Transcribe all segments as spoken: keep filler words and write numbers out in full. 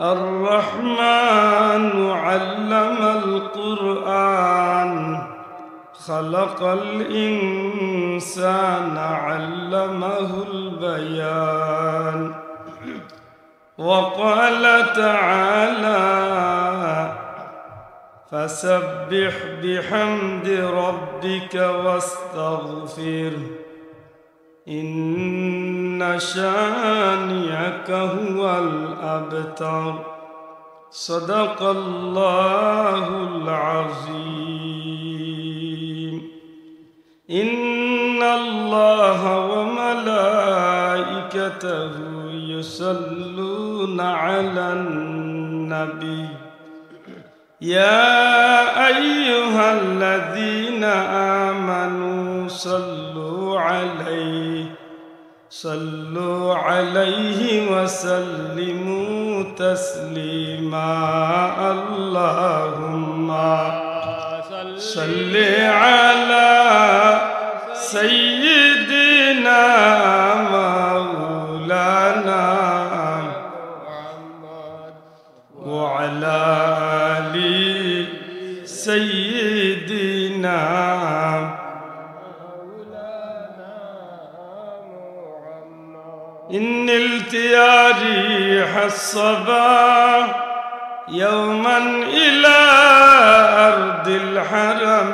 الرحمن علم القرآن خلق الإنسان علمه البيان. وقال تعالى: فسبح بحمد ربك واستغفره إن شانئك هو الأبتر. صدق الله العظيم. إن الله وملائكته يصلون على النبي. يا أيها الذين آمنوا صلوا عليه، صلوا عليه وسلموا تسليما. اللهم صل على سيدنا مولانا وعلى آل سيدنا. إن التياري حصبا يوما إلى أرض الحرم،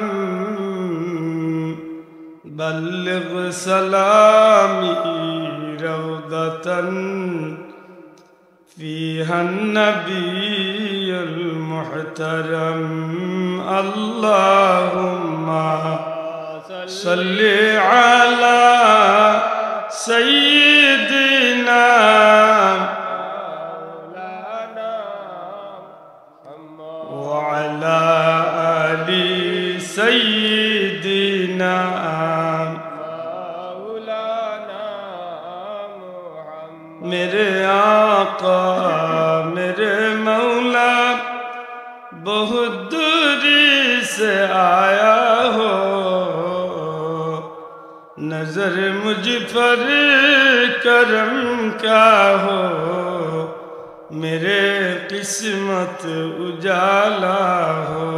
بلغ سلامي روضة فيها النبي المحترم. اللهم صل على سيدنا وعلى آل سيدنا. میرے آقا، میرے مولا، بہت دوری سے آیا ہو، نظر مجھ پر کرم کا ہو، میرے قسمت اجالا ہو۔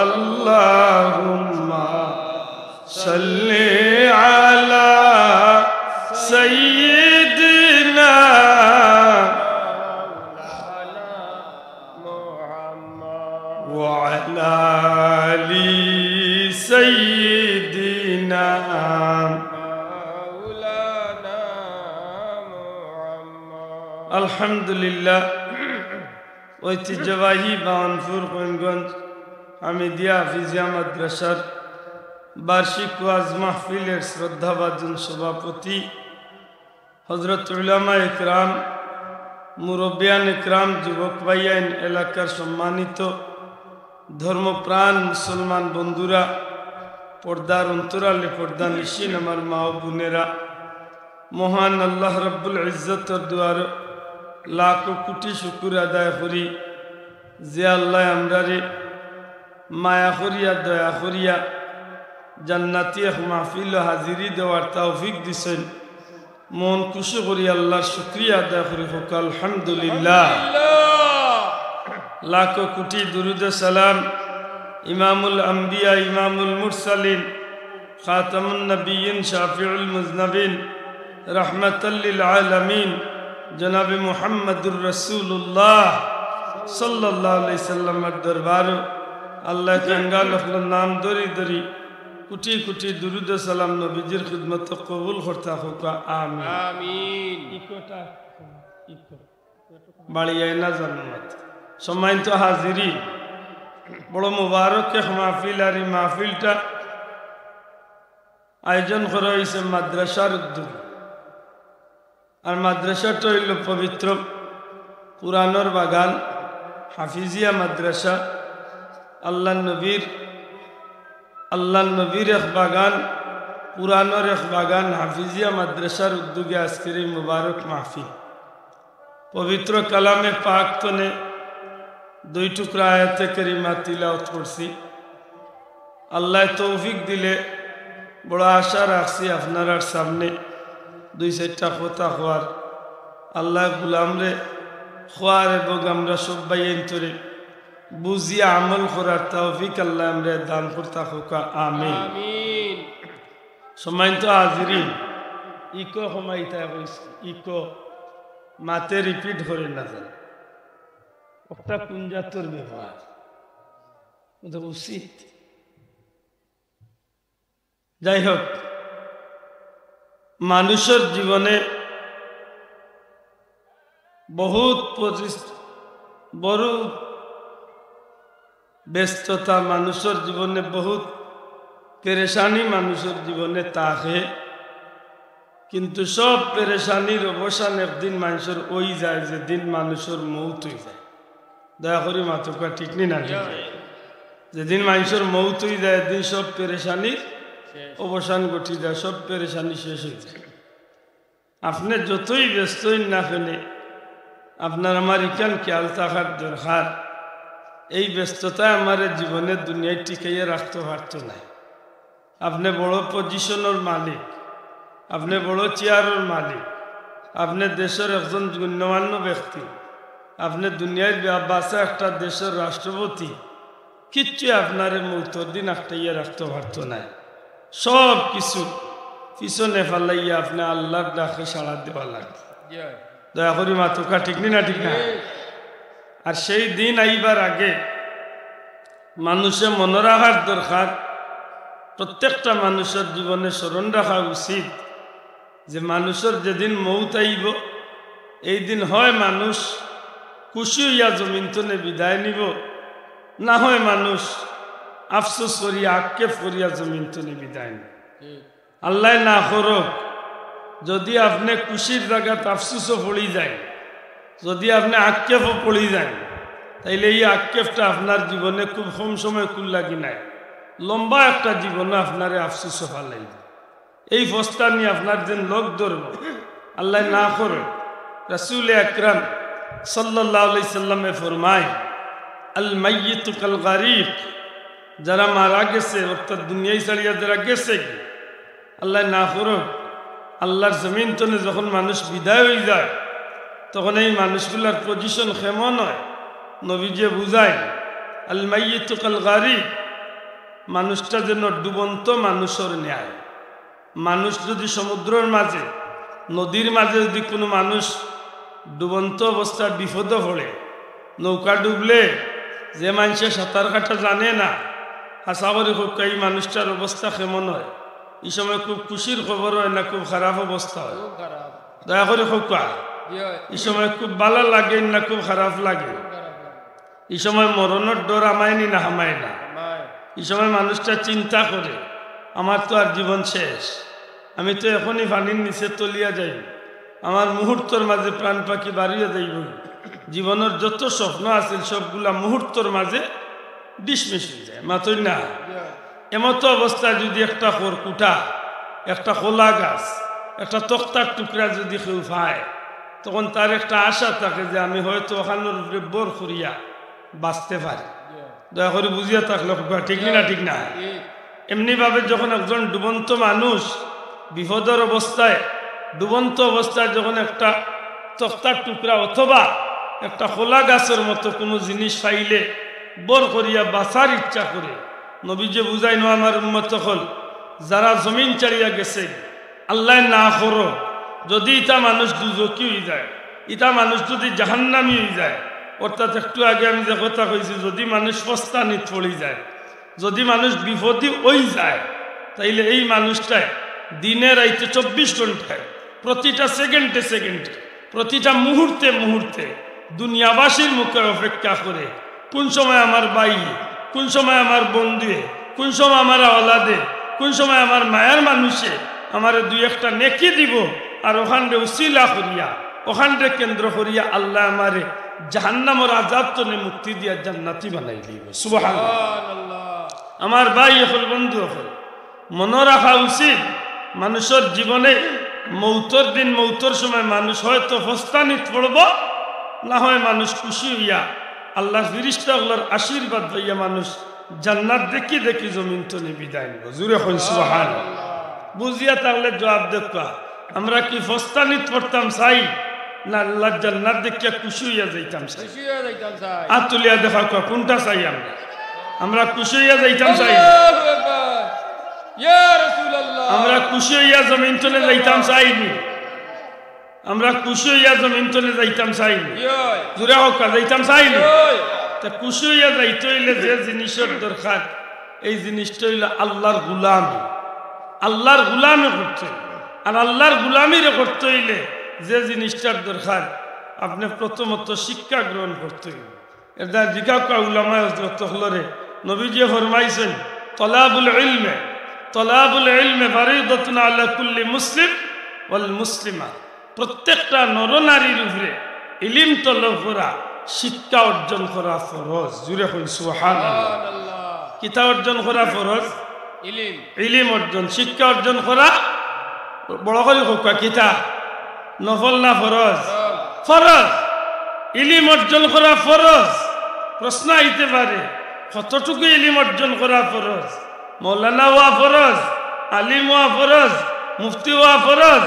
اللہم صل علی سیدنا وعلی آل سیدنا۔ الحمدللہ، ঐতিহ্যবাহী বামনপুর করিমগঞ্জ হামিদিয়া হাফিজিয়া মাদ্রাসার বার্ষিক ওয়াজ মাহফিলের শ্রদ্ধাভাজন সভাপতি হযরত উলামা একরাম, মুরব্বিয়ান একরাম, যুবক ভাইয়াইন, এলাকার সম্মানিত ধর্মপ্রাণ মুসলমান বন্ধুরা, পর্দার অন্তরালে পর্দানিশীন আমার মা ও বোনেরা, মহান আল্লাহ রাব্বুল ইজ্জতর দুয়ারো লাখো কোটি শুকুর আদায় করি, যে আল্লায় আমরারে মায়া করিয়া, দয়া করিয়া জান্নাতি এক মাহফিলো হাজিরি দেওয়ার তৌফিক দিছইন। মন খুশি করি আল্লাহর শুকরিয়া আদায় করি, কউক্কা আলহামদুলিল্লাহ। লাখো কোটি দুরুদ ও সালাম ইমামুল আম্বিয়া, ইমামুল মুরসালিন, খাতামুন নবিয়্যিন, শাফিউল মুজনিবিন, রাহমাতাল লিল আলামিন, জনাবে মুহাম্মাদুর রাসূলুল্লাহ সাল্লাল্লাহু আলাইহি ওয়াসাল্লামর দরবারো। আল্লায় কাঙ্গাল অকলর নাম ধরি ধরি কোটি কোটি দুরুদ ও সালাম নবীজির খিদমতো কবুল করতা কউক্কা, আমিন। আমিন। বাড়িয়ায় না জান্নাত। সম্মানিত হাজিরিন, বড় মোবারক এক মাহফিল, আর ই মাহফিলটা আয়োজন করা অইছে মাদ্রাসার উদ্যোগে। আর মাদ্রাসাটা অইলো পবিত্র কুরআনর বাগান, হাফিজিয়া মাদ্রাসা, আল্লাহর নবীর, আল্লাহর নবীর এক বাগান, কুরআনর এক বাগান, হাফিজিয়া মাদ্রাসার উদ্যোগে আজকের এই মোবারক মাহফিল। পবিত্র কালামে পাক তনে দুই টুকরা আয়াতে কারিমা তিলাওয়াত করছি। আল্লায় তৌফিক দিলে বড় আশা রাখছি আপনারার সামনে দুই চাইরটা কথা কওয়ার। আল্লায় গুলামরে খোয়ার এবং আমরা সব ভাইয়াইন্তরে বুঝিয়া আমল করার তৌফিক আল্লাহ আমরা দান করতা হোকা। আমিন। আমিন। সম্মানিত হাজিরিন, ইকো কমাইতা কইছি, ইকো মাতে রিপিট করে না যান। ওটা কোন জাতর ব্যবহার? ওটা উচিত। যাই হোক, মানুষর জীবনে বহুত পরিস-, বড় ব্যস্ততা, মানুষর জীবনে বহুত পেরেশানি, মানুষর জীবনে থাকে। কিন্তু সব পেরেশানির অবসান একদিন মানুষর ওই যায়, যেদিন মানুষর মৌত হয়ে যায়। দয়া করি মাতুকা, ঠিক নি না ঠিক? যেদিন মানুষর মৌত হয়ে যায়, এদিন সব পেরেশানির অবসান ঘটি যায়, সব পেরেশানি শেষ হয়ে যায়। আপনি যতই ব্যস্ত হইন না কেনে, আপনার আমার ইখান খেয়াল থাকার দরকার। এই ব্যস্ততায় আমার জীবনে দুনিয়ায় টিকাইয়া রাখতে পারতো না। আপনি বড় পজিশনের মালিক, আপনি বড় চেয়ারের মালিক, আপনি দেশের একজন গণ্যমান্য ব্যক্তি, আপনি দুনিয়ার বা-, বাসা একটা দেশের রাষ্ট্রপতি, কিচ্ছু আপনারে মৌতর দিন আটকাইয়া রাখতে পারতো না। সব কিছু পিছনে ফালাইয়া আপনি আল্লাহর ডাকে সাড়া দেওয়া লাগবে। দয়া করি মাতুকা, ঠিক নি না ঠিক না? আর সেই দিন আইবার আগে মানুষে মনে রাখার দরকার, প্রত্যেকটা মানুষের জীবনে স্মরণ রাখা উচিত যে মানুষের যেদিন মৌত আইব, এই দিন হয় মানুষ খুশি হইয়া জমিন তনে বিদায় নিব, না হয় মানুষ আফসোস করিয়া আক্ষেপ করিয়া জমিন তনে বিদায় নিব। আল্লাহ না করুক, যদি আপনি খুশির জায়গাত আফসোসও পড়ি যায়, যদি আপনি আক্ষেপও পড়ি যায়, তাইলে এই আক্ষেপটা আপনার জীবনে খুব কম সময় কুল লাগি নাই, লম্বা একটা জীবনে আপনারে আফসোসও ফালাই। এই ফস্তা নিয়ে আপনার দিন লোক ধরব, আল্লাহ না করুক। রাসূল আকরাম সাল্লাল্লাহু আলাইহি সাল্লামে ফরমায়, "আল মাইয়িতু কাল গারিক", যারা মারা গেছে, অর্থাৎ দুনিয়াই ছাড়িয়া যারা গেছে, আল্লাহ না করুক, আল্লাহর জমিন তনে যখন মানুষ বিদায় হয়ে যায়, তখন এই মানুষগুলার পজিশন কেমন হয়? নবীজি বুঝায়, "আল মাইয়িতু কাল গারিক", মানুষটা যেন ডুবন্ত মানুষের ন্যায়। মানুষ যদি সমুদ্রের মাঝে, নদীর মাঝে যদি কোনো মানুষ ডুবন্ত অবস্থায় বিপদে পড়ে, নৌকা ডুবলে যে মানুষে সাঁতার কাটা জানে না, আশা করি কউক্কা এই মানুষটার অবস্থা কেমন হয়? এই সময় খুব খুশির খবর হয় না খুব খারাপ অবস্থা হয়? খুব খারাপ। দয়া করি কউক্কা। জি হয়। এই সময় খুব ভালা লাগে না খুব খারাপ লাগে? খুব খারাপ লাগে। এই সময় মরণের ডর আমায়নি না হামায় না? হামায়। এই সময় মানুষটা চিন্তা করে, "আমার তো আর জীবন শেষ, আমি তো এখনই পানির নিচে তলিয়া যাই, আমার মুহূর্তর মাঝে প্রাণ পাখি বাড়িয়া যাইব, জীবনের যত স্বপ্ন আছিল সবগুলা মুহূর্তর মাঝে ডিসমিস হয়ে যায়।" মাতই না? এমতো অবস্থায় যদি একটা খড়কুটা, একটা কলা গাছ, একটা তক্তার টুকরা যদি কেউ পায়, তখন তার একটা আশা থাকে যে আমি হয়তো ওখানোর উপরে ভর করিয়া বাঁচতে পারি। দয়া করি বুঝিয়া থাকলে কউক্কা, ঠিক নি না ঠিক না? এমনিভাবে যখন একজন ডুবন্ত মানুষ বিপদর অবস্থায়, ডুবন্ত অবস্থায় যখন একটা তক্তার টুকরা অথবা একটা কলা গাছের মতো কোনো জিনিস পাইলে ভর করিয়া বাঁচার ইচ্ছা করে, নবীজি বুঝাইন, "ও আমার উম্মত অকল, যারা জমিন ছাড়িয়া গেছে, আল্লাহ না করো, যদি ইতা মানুষ দুজখি হয়ে যায়, ইতা মানুষ যদি জাহান্নামী হয়ে যায়", অর্থাৎ একটু আগে আমি যে কথা কইছি, যদি মানুষ ফস্তানিত পড়ি যায়, যদি মানুষ বিপদী হয়ে যায়, তাইলে এই মানুষটায় দিনে রাইতে চব্বিশ ঘন্টায়, প্রতিটা সেকেন্ডে সেকেন্ডে, প্রতিটা মুহূর্তে মুহূর্তে দুনিয়াবাসীর মুখের অপেক্ষা করে, কোন সময় আমার ভাই, কোন সময় আমার বন্ধুয়ে, কোন সময় আমার আওলাদে, কোন সময় আমার মায়ার মানুষে আমারে দুই একটা নেকি দিব, আর ওখানরে উসিলা করিয়া, ওখানরে কেন্দ্র করিয়া আল্লাহ আমারে জাহান্নামর আযাব তনে মুক্তি দিয়া জান্নাতি বানাই দিব। সুবহানাল্লাহ। সুবহানাল্লাহ। আমার ভাই অকল, বন্ধু অকল, মনে রাখা উচিত, মানুষের জীবনে মৌতর দিন, মৌতর সময় মানুষ হয়তো ফস্তানিত পড়ব, না হয় মানুষ খুশি হইয়া আল্লাহর ফিরিস্তা অকলর আশীর্বাদ লইয়া মানুষ জান্নাত দেখি দেখি জমিন তনে বিদায় নিব। জুরে কইন সুবহানাল্লাহ। বুঝিয়া থাকলে জবাব দেউক্কা। আমরা কি ফস্তানিত পড়তাম চাই, না আল্লাহর জান্নাত দেখিয়া খুশি অইয়া যাইতাম চাই? খুশি অইয়া যাইতাম চাই। আত তুলিয়া দেখাউক্কা, কুনটা চাই আমরা? আমরা খুশি অইয়া যাইতাম চাই? আল্লাহু আকবার। ইয়া রাসূলুল্লাহ। আমরা খুশি অইয়া জমিন তলে যাইতাম চাইনি? আমরা খুশি অইয়া জমিন তলে যাইতাম চাইনি? ইয়ই। জুরে কউক্কা, যাইতাম চাইনি? ইয়ই। তে খুশি অইয়া যাইতে অইলে যে জিনিসর দরকার, এই জিনিসটা অইলো আল্লাহর গুলামি। আল্লাহর গুলামি করতে অইলে, আর আল্লাহর গুলামিরে করতে অইলে যে জিনিসটার দরকার, আপনে প্রথমত শিক্ষা গ্রহণ করতে অইলে। এর দ্বারা জিকাউক্কা উলামায়ে হজরত অকলরে, নবীজিয়ে ফরমাইছইন, "তলাবুল ইলমে, তলাবুল ইলমে ফারিদাতুন আলা কুল্লি মুসলিম ওয়াল মুসলিমা।" প্রত্যেকটা নরনারীর উপরে ইলিম তলব করা, শিক্ষা অর্জন করা ফরজ। জুরে কইন সুবহানাল্লাহ। সুবহানাল্লাহ। কিতা অর্জন করা ফরজ? ইলিম। ইলিম অর্জন, শিক্ষা অর্জন করা। বড় করি কউক্কা, কিতা? নফল না ফরজ? ফরজ। ইলিম অর্জন করা ফরজ। প্রশ্ন আইতে পারে, কতটুকু ইলিম অর্জন করা ফরজ? মৌলানা অওয়া ফরজ, আলিম অওয়া ফরজ, মুফতি অওয়া ফরজ,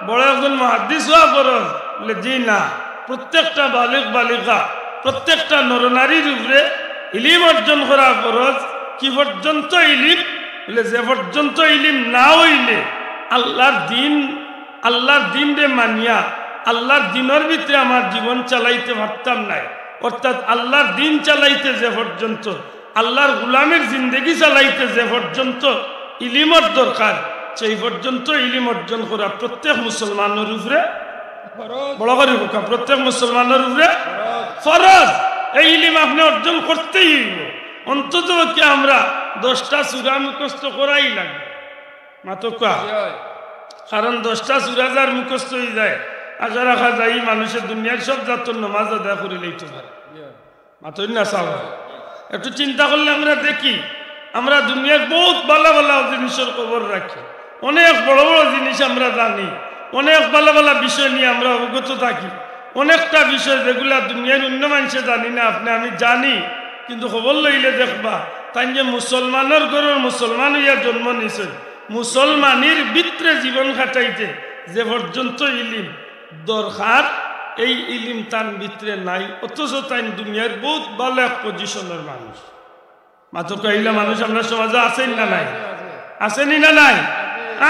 বড় একজন মুহাদ্দিস অওয়া ফরজ? বলে, জি না। প্রত্যেকটা বালিগ বালিগা, প্রত্যেকটা নরনারীর উপরে ইলিম অর্জন করা ফরজ। কি পর্যন্ত ইলিম? বলে, যে পর্যন্ত ইলিম না অইলে আল্লাহর দিন, আল্লাহর দিনরে মানিয়া আল্লাহর দিনর ভিতরে আমার জীবন চালাইতে পারতাম নায়। অর্থাৎ আল্লাহর দিন চালাইতে যে পর্যন্ত, আল্লাহর গুলামির জিন্দেগি চালাইতে যে পর্যন্ত ইলিমর দরকার, সেই পর্যন্ত ইলিম অর্জন করা প্রত্যেক মুসলমানর উপরে, ফরজ। বড় করি কউক্কা, প্রত্যেক মুসলমানর উপরে ফরজ। ফরজ। এই ইলিম আপনে অর্জন করতেই অইবো। অন্তত পক্ষে আমরা দশটা সূরা মুখস্থ করাই লাগবো। মাতউক্কা। ইয়ই। কারণ দশটা সূরা যার মুখস্থ অইযায়, আশা রাখা যায় ই মানুষে দুনিয়ার সব জাতর নমাজ আদায় করিলাইতো পারে। ইয়ই। মাতইন না চাও। একটু চিন্তা করলে আমরা দেখি, আমরা দুনিয়ার বউত ভালা ভালা জিনিসর খবর রাখি, অনেক বড় বড় জিনিস আমরা জানি, অনেক ভালা ভালা বিষয় নিয়া আমরা অবগত থাকি। অনেকটা বিষয় যেগুলা দুনিয়ার অইন্য মানষে জানি না, আপনে আমি জানি, কিন্তু খবর লইলে দেখবা, তাইন যে মুসলমানর ঘরর মুসলমান অইয়া জন্ম নিছইন, মুসলমানির ভিতরে জীবন কাটাইতে যে পর্যন্ত ইলিম দরকার, এই ইলিম তান ভিতরে নাই, অথচ তাইন দুনিয়ার বউত ভালা এক পজিশনর মানুষ। মাতউক্কা, ইলা মানুষ আমরার সমাজো আছইন না নাই? আছেনি না নাই?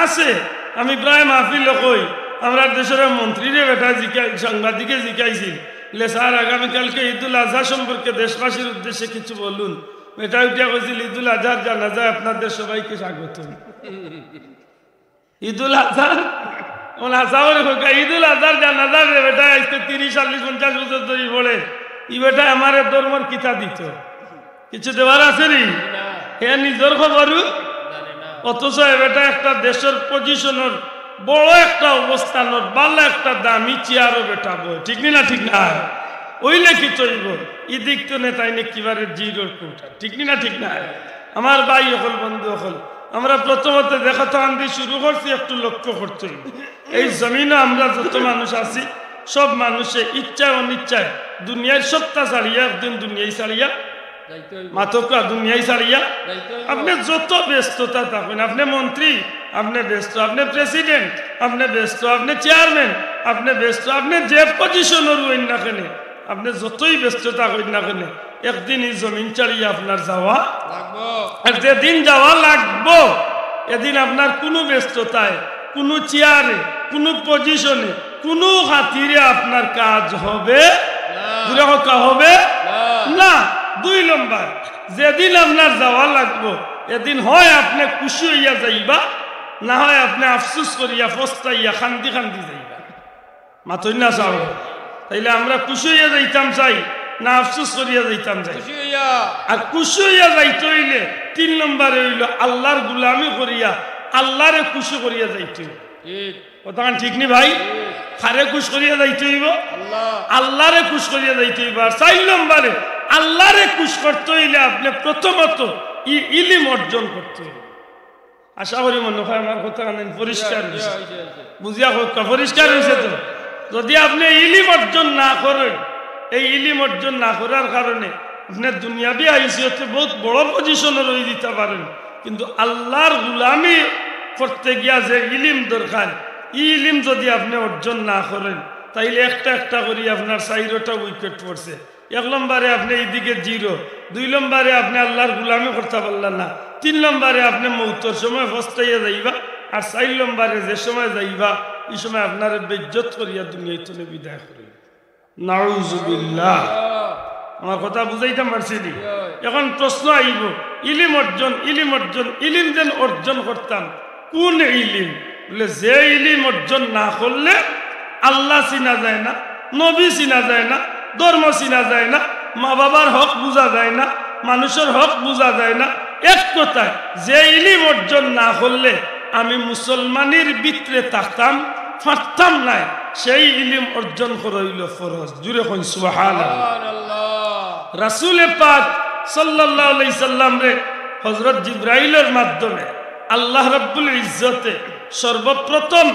আছে। আমি প্রায় মাহফিলো কই, আমরার দেশর এক মন্ত্রীরে বেটা জিকাই-, সাংবাদিকে জিকাইছিল, বলে, "স্যার, আগামীকালকে ঈদুল আজহা সম্পর্কে দেশবাসীর উদ্দেশ্যে কিছু বলুন।" বেটা উঠিয়া কইছিল, "ঈদুল আজহার জানাজায় আপনাদের সবাইকে স্বাগতম।" ঈদুল আজহার, অখন হাছা করি কউক্কা, ঈদুল আজহার জানাজার যে বেটা আইজকে তিরিশ, চল্লিশ, পঞ্চাশ বছর ধরি পড়ে, ই বেটায় আমারে ধর্মর কিতা দিতো? কিছু দেওয়ার আছেনি? হে নিজর খবরও, অথচ এ বেটা একটা দেশর পজিশনর বড় একটা অবস্থানর ভালা একটা দামি চেয়ারো বেটা বয়, ঠিক নি না? ঠিক না? অইলে কিতা অইবো? ই দিক তনে তাইন একেবারে জিরোর কোঠা, ঠিক নি না? ঠিক না? আমার ভাই অকল, বন্ধু অকল, আমরা প্রথমত যে কথাখান দি শুরু করছি, একটু লক্ষ্য করতে অইবো। এই জমিনো আমরা যত মানুষ আছি, সব মানুষে ইচ্ছায় অনিচ্ছায় দুনিয়ার সত্তা ছাড়িয়া একদিন দুনিয়াই ছাড়িয়া, মাতউক্কা, দুনিয়াই ছাড়িয়া। আপনে যত ব্যস্ততা থাকইন, আপনে মন্ত্রী, আপনে ব্যস্ত, আপনে প্রেসিডেন্ট, আপনে ব্যস্ত, আপনে চেয়ারম্যান, আপনে ব্যস্ত, আপনে যে পজিশনর অইন না কেনে, আপনে যতই ব্যস্ত থাকইন না কেনে, একদিন ই জমিন ছাড়িয়া আপনার যাওয়া। আর যেদিন যাওয়া লাগবো, এদিন আপনার কুনু ব্যস্ততায়, কুনু চেয়ারে, কুনু পজিশনে, কুনু খাতিরে আপনার কাজ হবে না। দুই নম্বর, যেদিন আপনার যাওয়া লাগবো, এদিন হয় আপনে খুশি অইয়া যাইবা, না হয় আপনে আফসোস করিয়া, পস্তাইয়া, কান্দি কান্দি যাইবা। মাতইন না চাও। তাইলে আমরা খুশি অইয়া যাইতাম চাই না আফসোস করিয়া যাইতাম চাই? আর খুশি অইয়া যাইতে অইলে তিন নম্বরে অইলো আল্লার গুলামি করিয়া আল্লারে খুশি করিয়া যাইতে অইবো। কথাখান ঠিক নি ভাই? কারে খুশ করিয়া যাইতে অইবো? আল্লারে খুশ করিয়া যাইতে অইবো। আর চাইর নম্বরে আল্লারে খুশ করতে অইলে আপনে প্রথমত ই-, ইলিম অর্জন করতে অইবো। আশা করি মনো অয় আমার কথাখান পরিষ্কার অইছে। বুঝিয়া কউক্কা, পরিষ্কার অইছে তো? যদি আপনে ইলিম অর্জন না করইন, এই ইলিম অর্জন না করার কারণে আপনে দুনিয়াবি হাইসিয়তে বউত বড় পজিশনো রইযিতা পারইন, কিন্তু আল্লার গুলামি করতে গিয়া যে ইলিম দরকার, ই ইলিম যদি আপনে অর্জন না করইন, তাইলে একটা একটা করি আপনার চাইরোটা উইকেট পড়ছে। এক নম্বরে আপনে ইদিকে জিরো, দুই নম্বরে আপনে আল্লার গুলামি করতা পারলা না, তিন নম্বরে আপনে মউতর সময় পস্তাইয়া যাইবা, আর চাইর নম্বরে যে সময় যাইবা, ই সময় আপনারে বেইজ্জত করিয়া দুনিয়া থনে বিদায় করিবা। নাউজুবিল্লাহ। আমার কথা বুঝাইতাম পারছি নি? অখন প্রশ্ন আইবো, ইলিম অর্জন, ইলিম অর্জন, ইলিম যেন অর্জন করতাম, কুন ইলিম? বলে, যে ইলিম অর্জন না করলে আল্লাহ চিনা যায় না, নবী চিনা যায় না, ধর্ম চিনা যায় না, মা-বাবার হক বুঝা যায় না, মানুষর হক বুঝা যায় না। এক কথায়, যে ইলিম অর্জন না করলে আমি মুসলমানির ভিতরে থাকতাম পারতাম নায়, সেই ইলিম অর্জন করা অইলো ফরজ। জুরে কইন সুবহানাল্লাহ। সুবহানাল্লাহ। রাসূলে পাক সাল্লাল্লাহু আলাইহি সাল্লামরে হযরত জিব্রাইলর মাধ্যমে আল্লাহ রাব্বুল ইজ্জতে সর্বপ্রথম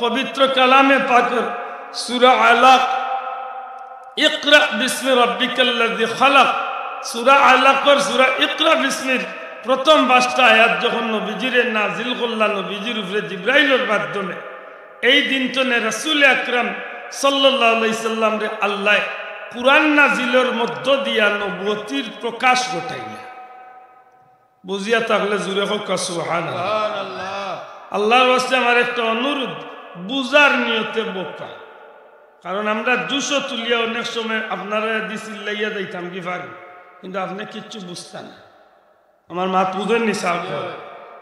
পবিত্র কালামে পাকর সূরা আলাক, ইকরা বিসমি রাব্বিকাল্লাযী খালাক, সূরা আলাকর সূরা ইকরা বিসমির প্রথম পাঁচটা আয়াত যখন নবীজিরে নাজিল করলা নবীজির উপরে জিব্রাইলর মাধ্যমে, এই দিন তনে রাসূল আকরাম সাল্লাল্লাহু আলাইহি সাল্লামরে আল্লায় কুরআন নাজিলর মধ্য দিয়া নবুয়তির প্রকাশ ঘটাইলা। বুঝিয়া থাকলে জুরে কউক্কা সুবহানাল্লাহ। সুবহানাল্লাহ। আল্লার ওয়াস্তে আমার একটা অনুরোধ, বুঝার নিয়তে বউক্কা। কারণ আমরা জুশো তুলিয়া অনেক সময় আপনারারে দি চিল্লাইয়া যাইতাম কি পারি, কিন্তু আপনে কিচ্ছু বুঝতা না। আমার মাত বুঝইন নি সাব?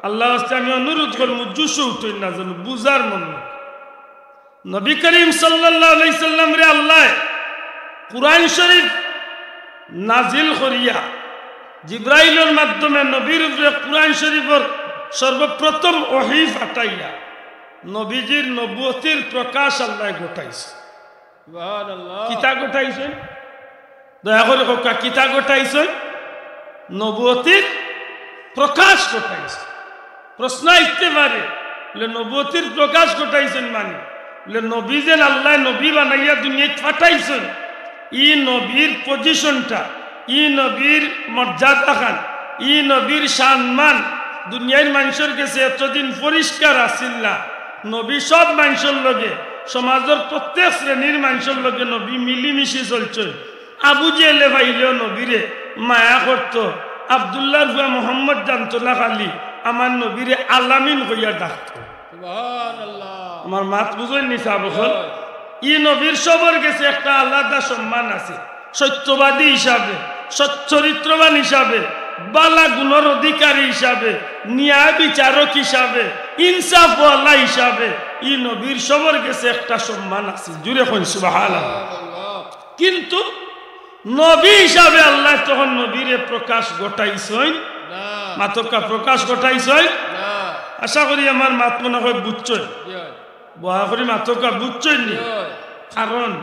আল্লার ওয়াস্তে আমি অনুরোধ করমু, জুশো উঠইন না, যেন বুঝার মন। নবী করিম সাল্লাল্লাহু আলাইহি সাল্লামরে আল্লায় কুরআন শরীফ নাজিল করিয়া জিব্রাইলর মাধ্যমে নবীর উপরে কুরআন শরীফর সর্বপ্রথম ওহী পাঠাইয়া নবীজির নবুয়তির প্রকাশ আল্লায় ঘটাইছে। সুবহানাল্লাহ। কিতা ঘটাইছইন? দয়া করি কউক্কা, কিতা ঘটাইছইন? নবুয়তির প্রকাশ ঘটাইছইন। প্রশ্ন আইতে পারে, বলে, নবুয়তির প্রকাশ ঘটাইছইন মানে? বলে, নবী যেন আল্লায় নবী বানাইয়া দুনিয়াত পাঠাইছইন, ই নবীর পজিশনটা, ই নবীর মর্যাদাখান, ই নবীর সম্মান দুনিয়ার মানষর গেছে এতদিন পরিষ্কার আছিল না। নবী সব মানষর লগে, সমাজর প্রত্যেক শ্রেণীর মানষর লগে নবী মিলিমিশি চলছইন। আবু জেহেলে পাইলেও নবীরে মায়া করতো। আব্দুল্লাহর পুয়া মোহাম্মদ জানতো না খালি, আমার নবীরে আলামিন কইয়া ডাকতো। সুবহানাল্লাহ। আমার মাত বুঝইন নি সাব অকল? ই নবীর সবর গেছে একটা আলাদা সম্মান আছে, সত্যবাদী হিসাবে, সচ্চরিত্রবান হিসাবে, বালা গুণর অধিকারী হিসাবে, ন্যায় বিচারক হিসাবে, ইনসাফওয়ালা হিসাবে ই নবীর সবর গেছে একটা সম্মান আছে। জুরে কইন সুবহানাল্লাহ। সুবহানাল্লাহ। কিন্তু নবী হিসাবে আল্লায় তখন নবীরে প্রকাশ ঘটাইছইন না। মাতউক্কা, প্রকাশ ঘটাইছইন না। আশা করি আমার মাত মনে অয় বুঝছইন। জি অয়। বয়া করি মাতউক্কা, বুঝছইন নি? জি অয়। কারণ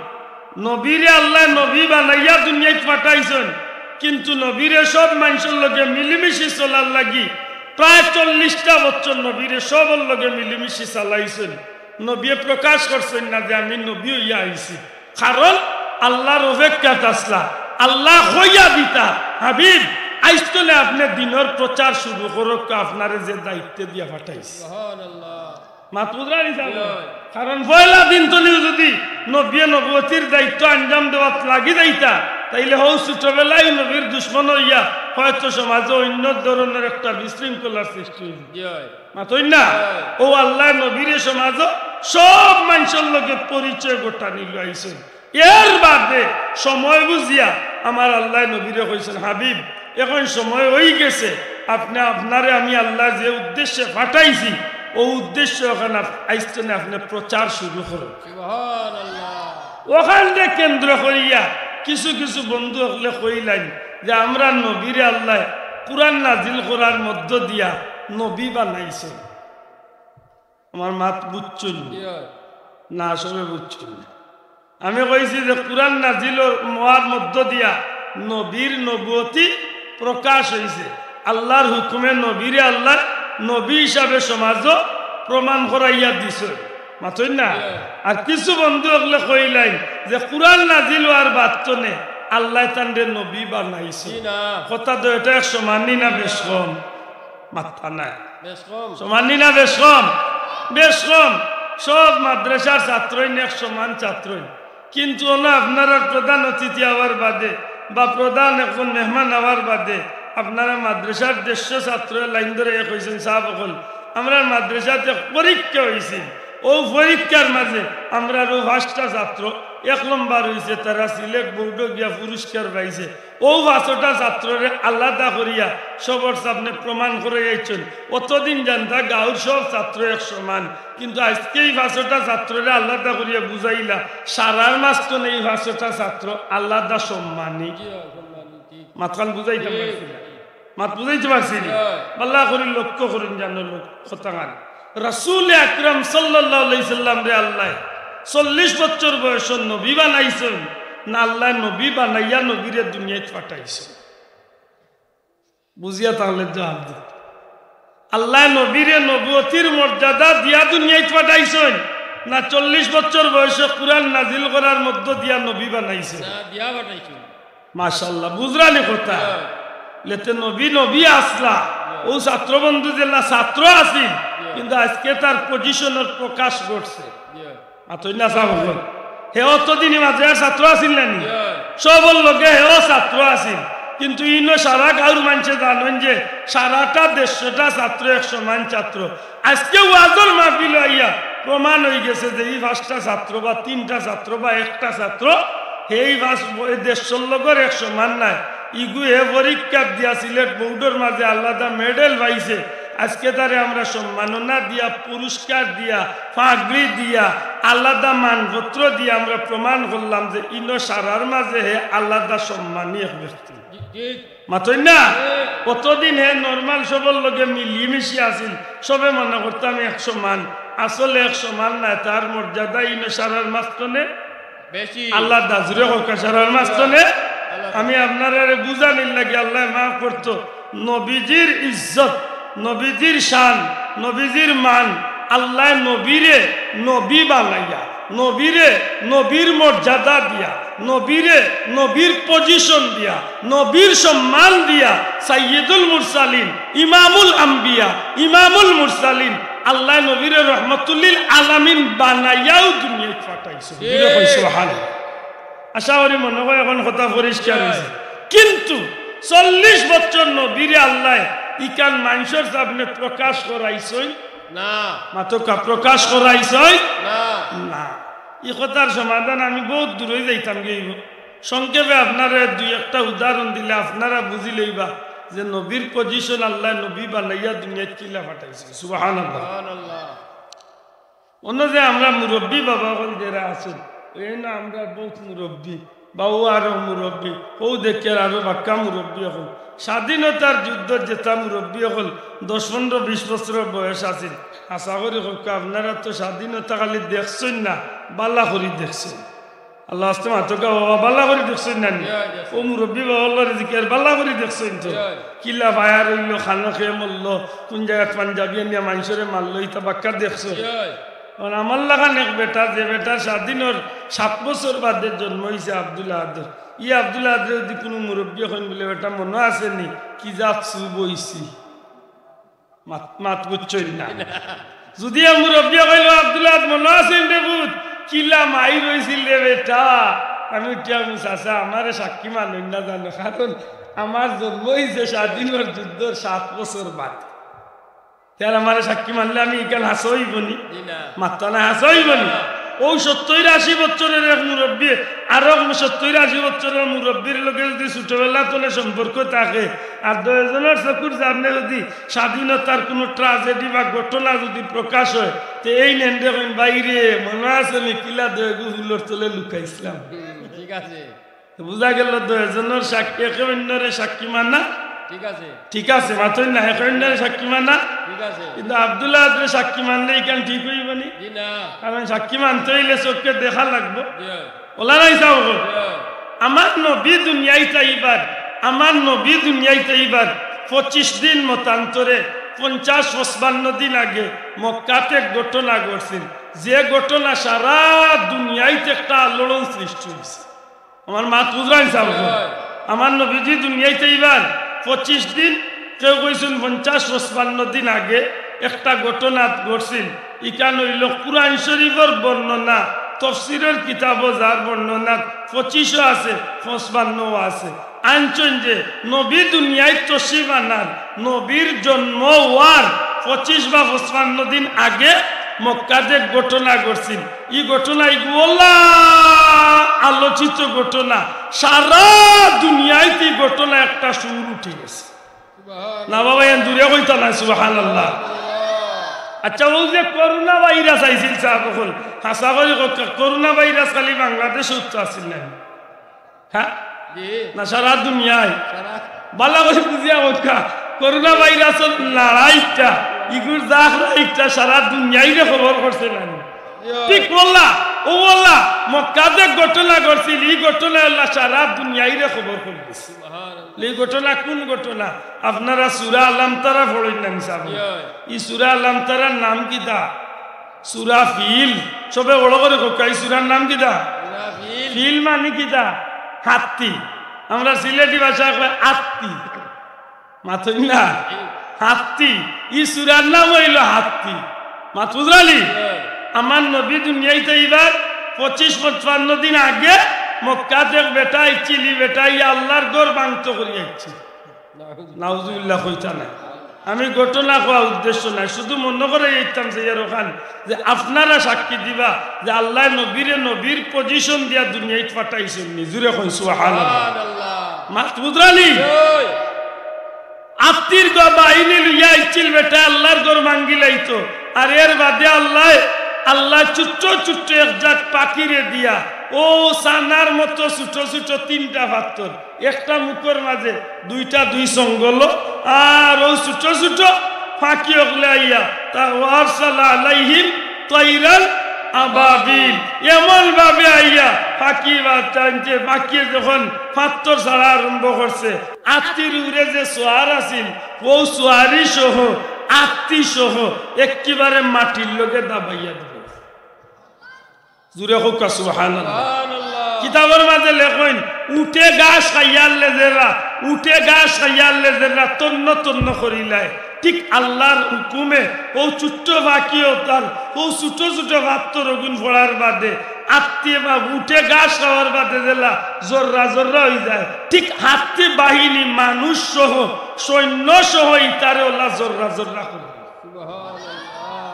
নবীরে আল্লায় নবী বানাইয়া দুনিয়াত পাঠাইছইন, কিন্তু নবীরে সব মানষর লগে মিলিমিশি চলার লাগি প্রায় চল্লিশটা বছর নবীরে সবর লগে মিলিমিশি চালাইছইন। নবীয়ে প্রকাশ করছইন না যে আমি নবী অইয়া আইছি। কারণ আল্লার অপেক্ষাত আছলা। আল্লায় কইয়া দিতা, "হাবিব, আইজ তনে আপনে দিনর প্রচার শুরু করউক্কা, আপনারে যে দায়িত্ব দিয়া পাঠাইছি।" সুবহানাল্লাহ। মাত বুঝরা নি সাব? জি অয়। কারণ পয়লা দিন তনেউ যুদি নবীয়ে নবুয়তির দায়িত্ব আঞ্জাম দেওয়াত লাগি যাইতা, তাইলে হউ ছোটবেলায় নবীর দুশমন অইয়া হয়তো সমাজো অইন্য ধরনর একটা বিশৃঙ্খলার সৃষ্টি অইলো। জি অয়। মাতইন না? জি অয়। অউ আল্লায় নবীরে সমাজো সব মানষর লগে পরিচয় ঘটানি লইয়া আইছইন। এর বাদে সময় বুঝিয়া আমার আল্লায় নবীরে কইছইন, "হাবিব, অখন সময় অইগেছে, আপনে, আপনারে আমি আল্লায় যে উদ্দেশ্যে পাঠাইছি, অউ উদ্দেশ্য অখান আপ-, আইজ তনে আপনে প্রচার শুরু করউক্কা।" সুবহানাল্লাহ। অখানরে কেন্দ্র করিয়া কিছু কিছু বন্ধু অকলে কইলাইন যে, "আমরার নবীরে আল্লায় কুরআন নাজিল করার মধ্য দিয়া নবী বানাইছইন।" আমার মাত বুঝছইন নি? জি অয়। না, সবে বুঝছইন না। আমি কইছি যে কুরআন নাজিল অওয়ার মধ্য দিয়া নবীর নবুয়তি প্রকাশ অইছে। আল্লার হুকুমে নবীরে আল্লায় নবী হিসাবে সমাজো প্রমাণ করাইয়া দিছইন। মাতইন না? জি অয়। আর কিছু বন্ধু অকলে কইলাইন যে কুরআন নাজিল অওয়ার বাদ তনে আল্লায় তানরে নবী বানাইছইন। জি না। কথা তো এটা এক সমান নি না বেশ কম? মাত্তা নাই। বেশ কম। সমান নি না বেশ কম? বেশ কম। সব মাদ্রাসার ছাত্রই এক সমান ছাত্রই, কিন্তু অনো আপনারার প্রধান অতিথি আওয়ার বাদে বা প্রধান একজন মেহমান আওয়ার বাদে আপনারা মাদ্রাসার দেড়শো ছাত্র লাইন ধরে এক অইছইন। সাব অকল, আমরার মাদ্রাসাত এক পরীক্ষা অইছিল, অউ পরীক্ষার মাঝে আমরার অউ পাঁচটা ছাত্র এক নম্বর অইছে, তারা সিলেট বোর্ডো গিয়া পুরস্কার পাইছে। অউ পাঁচটা ছাত্ররে আলাদা করিয়া সবর সামনে প্রমাণ করাইয়া আইছইন। অতদিন জানতা গাঁওর সব ছাত্র এক সমান, কিন্তু আইজকে ই পাঁচটা ছাত্ররে আলাদা করিয়া বুঝাইলা, সারার মাঝখানো ই পাঁচটা ছাত্র আলাদা সম্মানী। জি, সম্মানী, ঠিক। মাতখান বুঝাইতাম ঠিক। পারছি না। মাত বুঝাইতে পারছি না? জি। ভালা করি লক্ষ্য করইন জানো লোক, কথাখান। রাসূল আকরাম সাল্লাল্লাহু আলাইহি সাল্লামরে আল্লায় চল্লিশ বছর বয়সো নবী বানাইছইন, না আল্লায় নবী বানাইয়া নবীরে দুনিয়াত পাঠাইছইন? বুঝিয়া তাইলে জবাব দেও। আল্লায় নবীরে নবুয়তির মর্যাদা দিয়া দুনিয়াত পাঠাইছইন, না চল্লিশ বছর বয়সো কুরআন নাজিল করার মধ্য দিয়া নবী বানাইছইন? না, দিয়া পাঠাইছইন। মাশাআল্লাহ, বুঝরানি কথা? হ্যাঁ। লেতে নবী নবী আছলা, হ্যাঁ। অউ ছাত্র বন্ধু যেলা ছাত্র আছিল, হ্যাঁ। কিন্তু আইজকে তার পজিশনর প্রকাশ ঘটছে। হ্যাঁ। মাতইন না সাব অকল। হে অতদিন ই মাদ্রাসার ছাত্র আছিল না নি? হ্যাঁ। সবর লগে হেও ছাত্র আছিল, কিন্তু ইনো সারা গাঁওর মানষে জানইন যে সারাটা দেড়শোটা ছাত্র এক সমান ছাত্র। আইজকে ওয়াজর মাহফিলো আইয়া প্রমাণ অইগেছে যে ই পাঁচটা ছাত্র বা তিনটা ছাত্র বা একটা ছাত্র, হে ই পাঁচ, ই দেড়শোর লগর এক সমান নায়। ইগু হে পরীক্ষা দিয়া সিলেট বোর্ডর মাঝে আলাদা মেডেল পাইছে। আইজকে তারে আমরা সম্মাননা দিয়া, পুরস্কার দিয়া, পাগড়ি দিয়া, আলাদা মানপত্র দিয়া আমরা প্রমাণ করলাম যে ইনো সারার মাঝে হে আলাদা সম্মানী এক ব্যক্তি। ঠিক। মাতইন না? অতদিন হে নরমাল সবর লগে মিলিমিশি আছিল, সবে মনে করতাম এক সমান, আসলে এক সমান নায়, তার মর্যাদা ইনো সারার মাঝখানো বেশি। আল্লাহ দাজুরে কউক্কা সারার মাঝখানো। আল্লাহ। আমি আপনারারে বুঝানির লাগি আল্লায় মাফ করতো। নবীজির ইজ্জত, নবীজির শান, নবীজির মান, আল্লায় নবীরে নবী বানাইয়া, নবীরে নবীর মর্যাদা দিয়া, নবীরে নবীর পজিশন দিয়া, নবীর সম্মান দিয়া, সাইয়্যিদুল মুরসালিন, ইমামুল আম্বিয়া, ইমামুল মুরসালিন, আল্লায় নবীরে রহমতুল্লিল আলামিন বানাইয়াউ দুনিয়াত পাঠাইছে। জোরে কই সুবহানাল্লাহ। আশা করি মনে অয় এখন কথা পরিষ্কার অইছে। কিন্তু চল্লিশ বছর নবীরে আল্লায় ইখান মানষর সামনে প্রকাশ করাইছইন? না। মাতউক্কা, প্রকাশ করাইছইন? না। না। ই কথার সমাধান আমি বউত দূরই যাইতাম গি অইবো। সংক্ষেপে আপনারে দুই একটা উদাহরণ দিলে আপনারা বুঝি লইবা যে নবীর পজিশন আল্লায় নবী বানাইয়া দুনিয়াত কিলা পাঠাইছে। সুবহানাল্লাহ। সুবহানাল্লাহ। অনো যে আমরার মুরব্বি বাবা অকল যেরা আছইন, এইন আমরার বউত মুরব্বি, বা অউ আরো মুরব্বি, অউ দেখি আরো বাক্কা মুরব্বি অকল। স্বাধীনতার যুদ্ধর যেতা মুরব্বি অকল দশ, পনরো, বিশ বছরর বয়স আছিল, আশা করি কউক্কা আপনারা তো স্বাধীনতা খালি দেখছইন না, ভালা করি দেখছইন। আল্লাহ আস্তে মাতউক্কা বাবা, ভালা করি দেখছইন না নি? জি, জি। অউ মুরব্বি বাবা অকলরে জিকাইর, ভালা করি দেখছইন তো? জি। কিলা fire অইলো, খানো কে মরলো, কুন জাগাত পাঞ্জাবি আনিয়া মানষরে মারলো, ইতা বাক্কা দেখছইন? জি। অখন আমার লাখান এক বেটা, যে বেটার স্বাধীনর সাত বছর বাদে জন্ম অইছে আব্দুল আহাদর, ই আব্দুল আহাদরে যুদি কুনু মুরব্বিয়ে কইন বুলে, "বেটা মনো আছে নি কি জাত চুপ অইছি?" মাত, মাত বুঝছইন না। যুদি এক মুরব্বিয়ে কইলো, "আব্দুল আহাদ মনো আছে নি রে পুত, কিলা মাইর অইছিল রে বেটা?" আমি উঠিয়া কইমু, "চাচা, আমারে সাক্ষী মানইন না জানো, কারণ আমার জন্ম অইছে স্বাধীনর যুদ্ধর সাত বছর বাদে।" তে আর আমারে সাক্ষী মানলে আমি ইখান হাছা অইবো নি? জি না। মাততা না, হাছা অইবো নি? না। অউ সত্তইর আশি বছরর এক মুরব্বি, আরো সত্তইর আশি বছরর মুরব্বির লগে যুদি ছোটবেলা তনে সম্পর্ক থাকে, আর দুইজনর চকুর সামনে যুদি স্বাধীনতার কুনু tragedy বা ঘটনা যুদি প্রকাশ অয়, তে এইন হেনরে কইন, "ভাইরে, মনো আছে নি কিলা দুইগু ফুলর তলে লুকাইছলাম?" হুম, ঠিক আছে। বুঝা গেল দুইজনর সাক্ষী, একে অইন্যরে সাক্ষী মানা। ঠিক আছে। ঠিক আছে, মাতইন না, একে অইন্যরে সাক্ষী মানা। ঠিক আছে। কিন্তু আব্দুল আহাদরে সাক্ষী মানলে ইখান ঠিক অইবো নি? জি না। কারণ সাক্ষী মানতে অইলে চউখে দেখা লাগবো। জি। অলা নায় সাব অকল? জি। আমার নবী দুনিয়াত আইবার, আমার নবী দুনিয়াত আইবার পঁচিশ দিন মতান্তরে, পঞ্চাশ পঁচপান্ন দিন আগে মক্কাত এক ঘটনা ঘটছিল, যে ঘটনা সারা দুনিয়াত একটা আলোড়ন সৃষ্টি অইছে। আমার মাত বুঝরা নি সাব অকল? জি। আমার নবীজি দুনিয়াত আইবার পঁচিশ দিন, কেউ কইছইন পঞ্চাশ পঁচপান্ন দিন আগে একটা ঘটনা ঘটছিল। ইখান অইলো কুরআন শরীফর বর্ণনা, তফসিরর কিতাবো যার বর্ণনা পঁচিশও আছে, পঁচপান্নও আছে। আনছইন যে নবী দুনিয়াত তশরিফ আনার, নবীর জন্ম অওয়ার পঁচিশ বা পঁচপান্ন দিন আগে মক্কাত এক ঘটনা ঘটছিল। ই ঘটনা ইগুলা আলোচিত ঘটনা, সারা দুনিয়াত ই ঘটনা একটা সুর উঠি গেছে। না বাবা, এন জুরে কইতা না, সুবহানাল্লাহ। আচ্ছা, অউ যে করোনা ভাইরাস আইছিল, সাব অকল, হাছা করি কউক্কা, করোনা ভাইরাস খালি বাংলাদেশো তো আছিল না? হ্যাঁ? জি। না, সারা দুনিয়ায়? সারা। বালা করি বুঝিয়া কউক্কা, করোনা ভাইরাসর লড়াইটা, ইগুর জাখরাইটা সারা দুনিয়াইরে খবর করছে না? জি। ঠিক বললা, অউ বললা, মক্কাত যে ঘটনা ঘটছিল, ই ঘটনা অইলা সারা দুনিয়াইরে খবর করি দিছে। সুবহানাল্লাহ। ই ঘটনা কুন ঘটনা? আপনারা সূরা আলাম তারা পড়ইন না নি সাব? জি। ই সূরা আলাম তারার নাম কিতা? সূরা ফিল। সবে বড় করি কউক্কা, ই সূরার নাম কিতা? সূরা ফিল। ফিল মানি কিতা? হাত্তি। আমরা সিলেটি ভাষায় কয় আত্তি। মাতইন না? হাত্তি। ই সূরার নাম অইলো হাত্তি। মাত বুঝরা নি? জি। আমার নবী দুনিয়াত আইবার পঁচিশ পঁচপান্ন দিন আগে মক্কাত এক বেটা আইছিল, ই বেটায় আল্লার ঘর ভাংতো করি আইছিল। নাউজুবিল্লাহ কইতা নায়। আমি ঘটনা কওয়া উদ্দেশ্য নায়, শুধু মনো করাইতাম চাইয়ার অখান যে আপনারা সাক্ষী দিবা যে আল্লায় নবীরে নবীর position দিয়া দুনিয়াত পাঠাইছইন নি। জুরে কইন সুবহানাল্লাহ। সুবহানাল্লাহ। মাত বুঝরা নি? ওই। আত্তির গো বাহিনী লইয়া আইছিল বেটা আল্লার ঘর ভাঙ্গিলাইতো। আর এর বাদে আল্লায়, আল্লায় ছোট্ট ছোট্ট এক জাত পাখিরে দিয়া, অউ ছানার মতো ছোট ছোট তিনটা পাত্থর, একটা মুখর মাঝে দুইটা দুই সঙ্গলো, আর অউ ছোট ছোট পাখি অকলে আইয়া, তা ওয়ারসালা আলাইহিম তাইরান আবাবিল, এমন ভাবে আইয়া পাখি বা টানছে, পাখিয়ে যখন পাত্থর ছাড়া আরম্ভ করছে, আত্তির উপরে যে সোয়ার আছিল, অউ সোয়ারি সহ, আত্তি সহ একেবারে মাটির লগে দাবাইয়া দিল। জুরে কউক্কা সুবহানাল্লাহ। সুবহানাল্লাহ। কিতাবর মাঝে লেখইন, উটে ঘাস খাইয়ার লেজেরা, উটে ঘাস খাইয়ার লেজেরা তন্ন তন্ন করিলায়। ঠিক আল্লার হুকুমে অউ ছোট্ট পাখি অতার, অউ ছোট ছোট পাত্থর অগুন পড়ার বাদে, আত্তি বা উটে ঘাস খাওয়ার বাদে যেলা জর্রা জর্রা অইযায়, ঠিক হাত্তি বাহিনী মানুষ সহ, সৈন্য সহ ইতারে অলা জর্রা জর্রা করে। সুবহানাল্লাহ।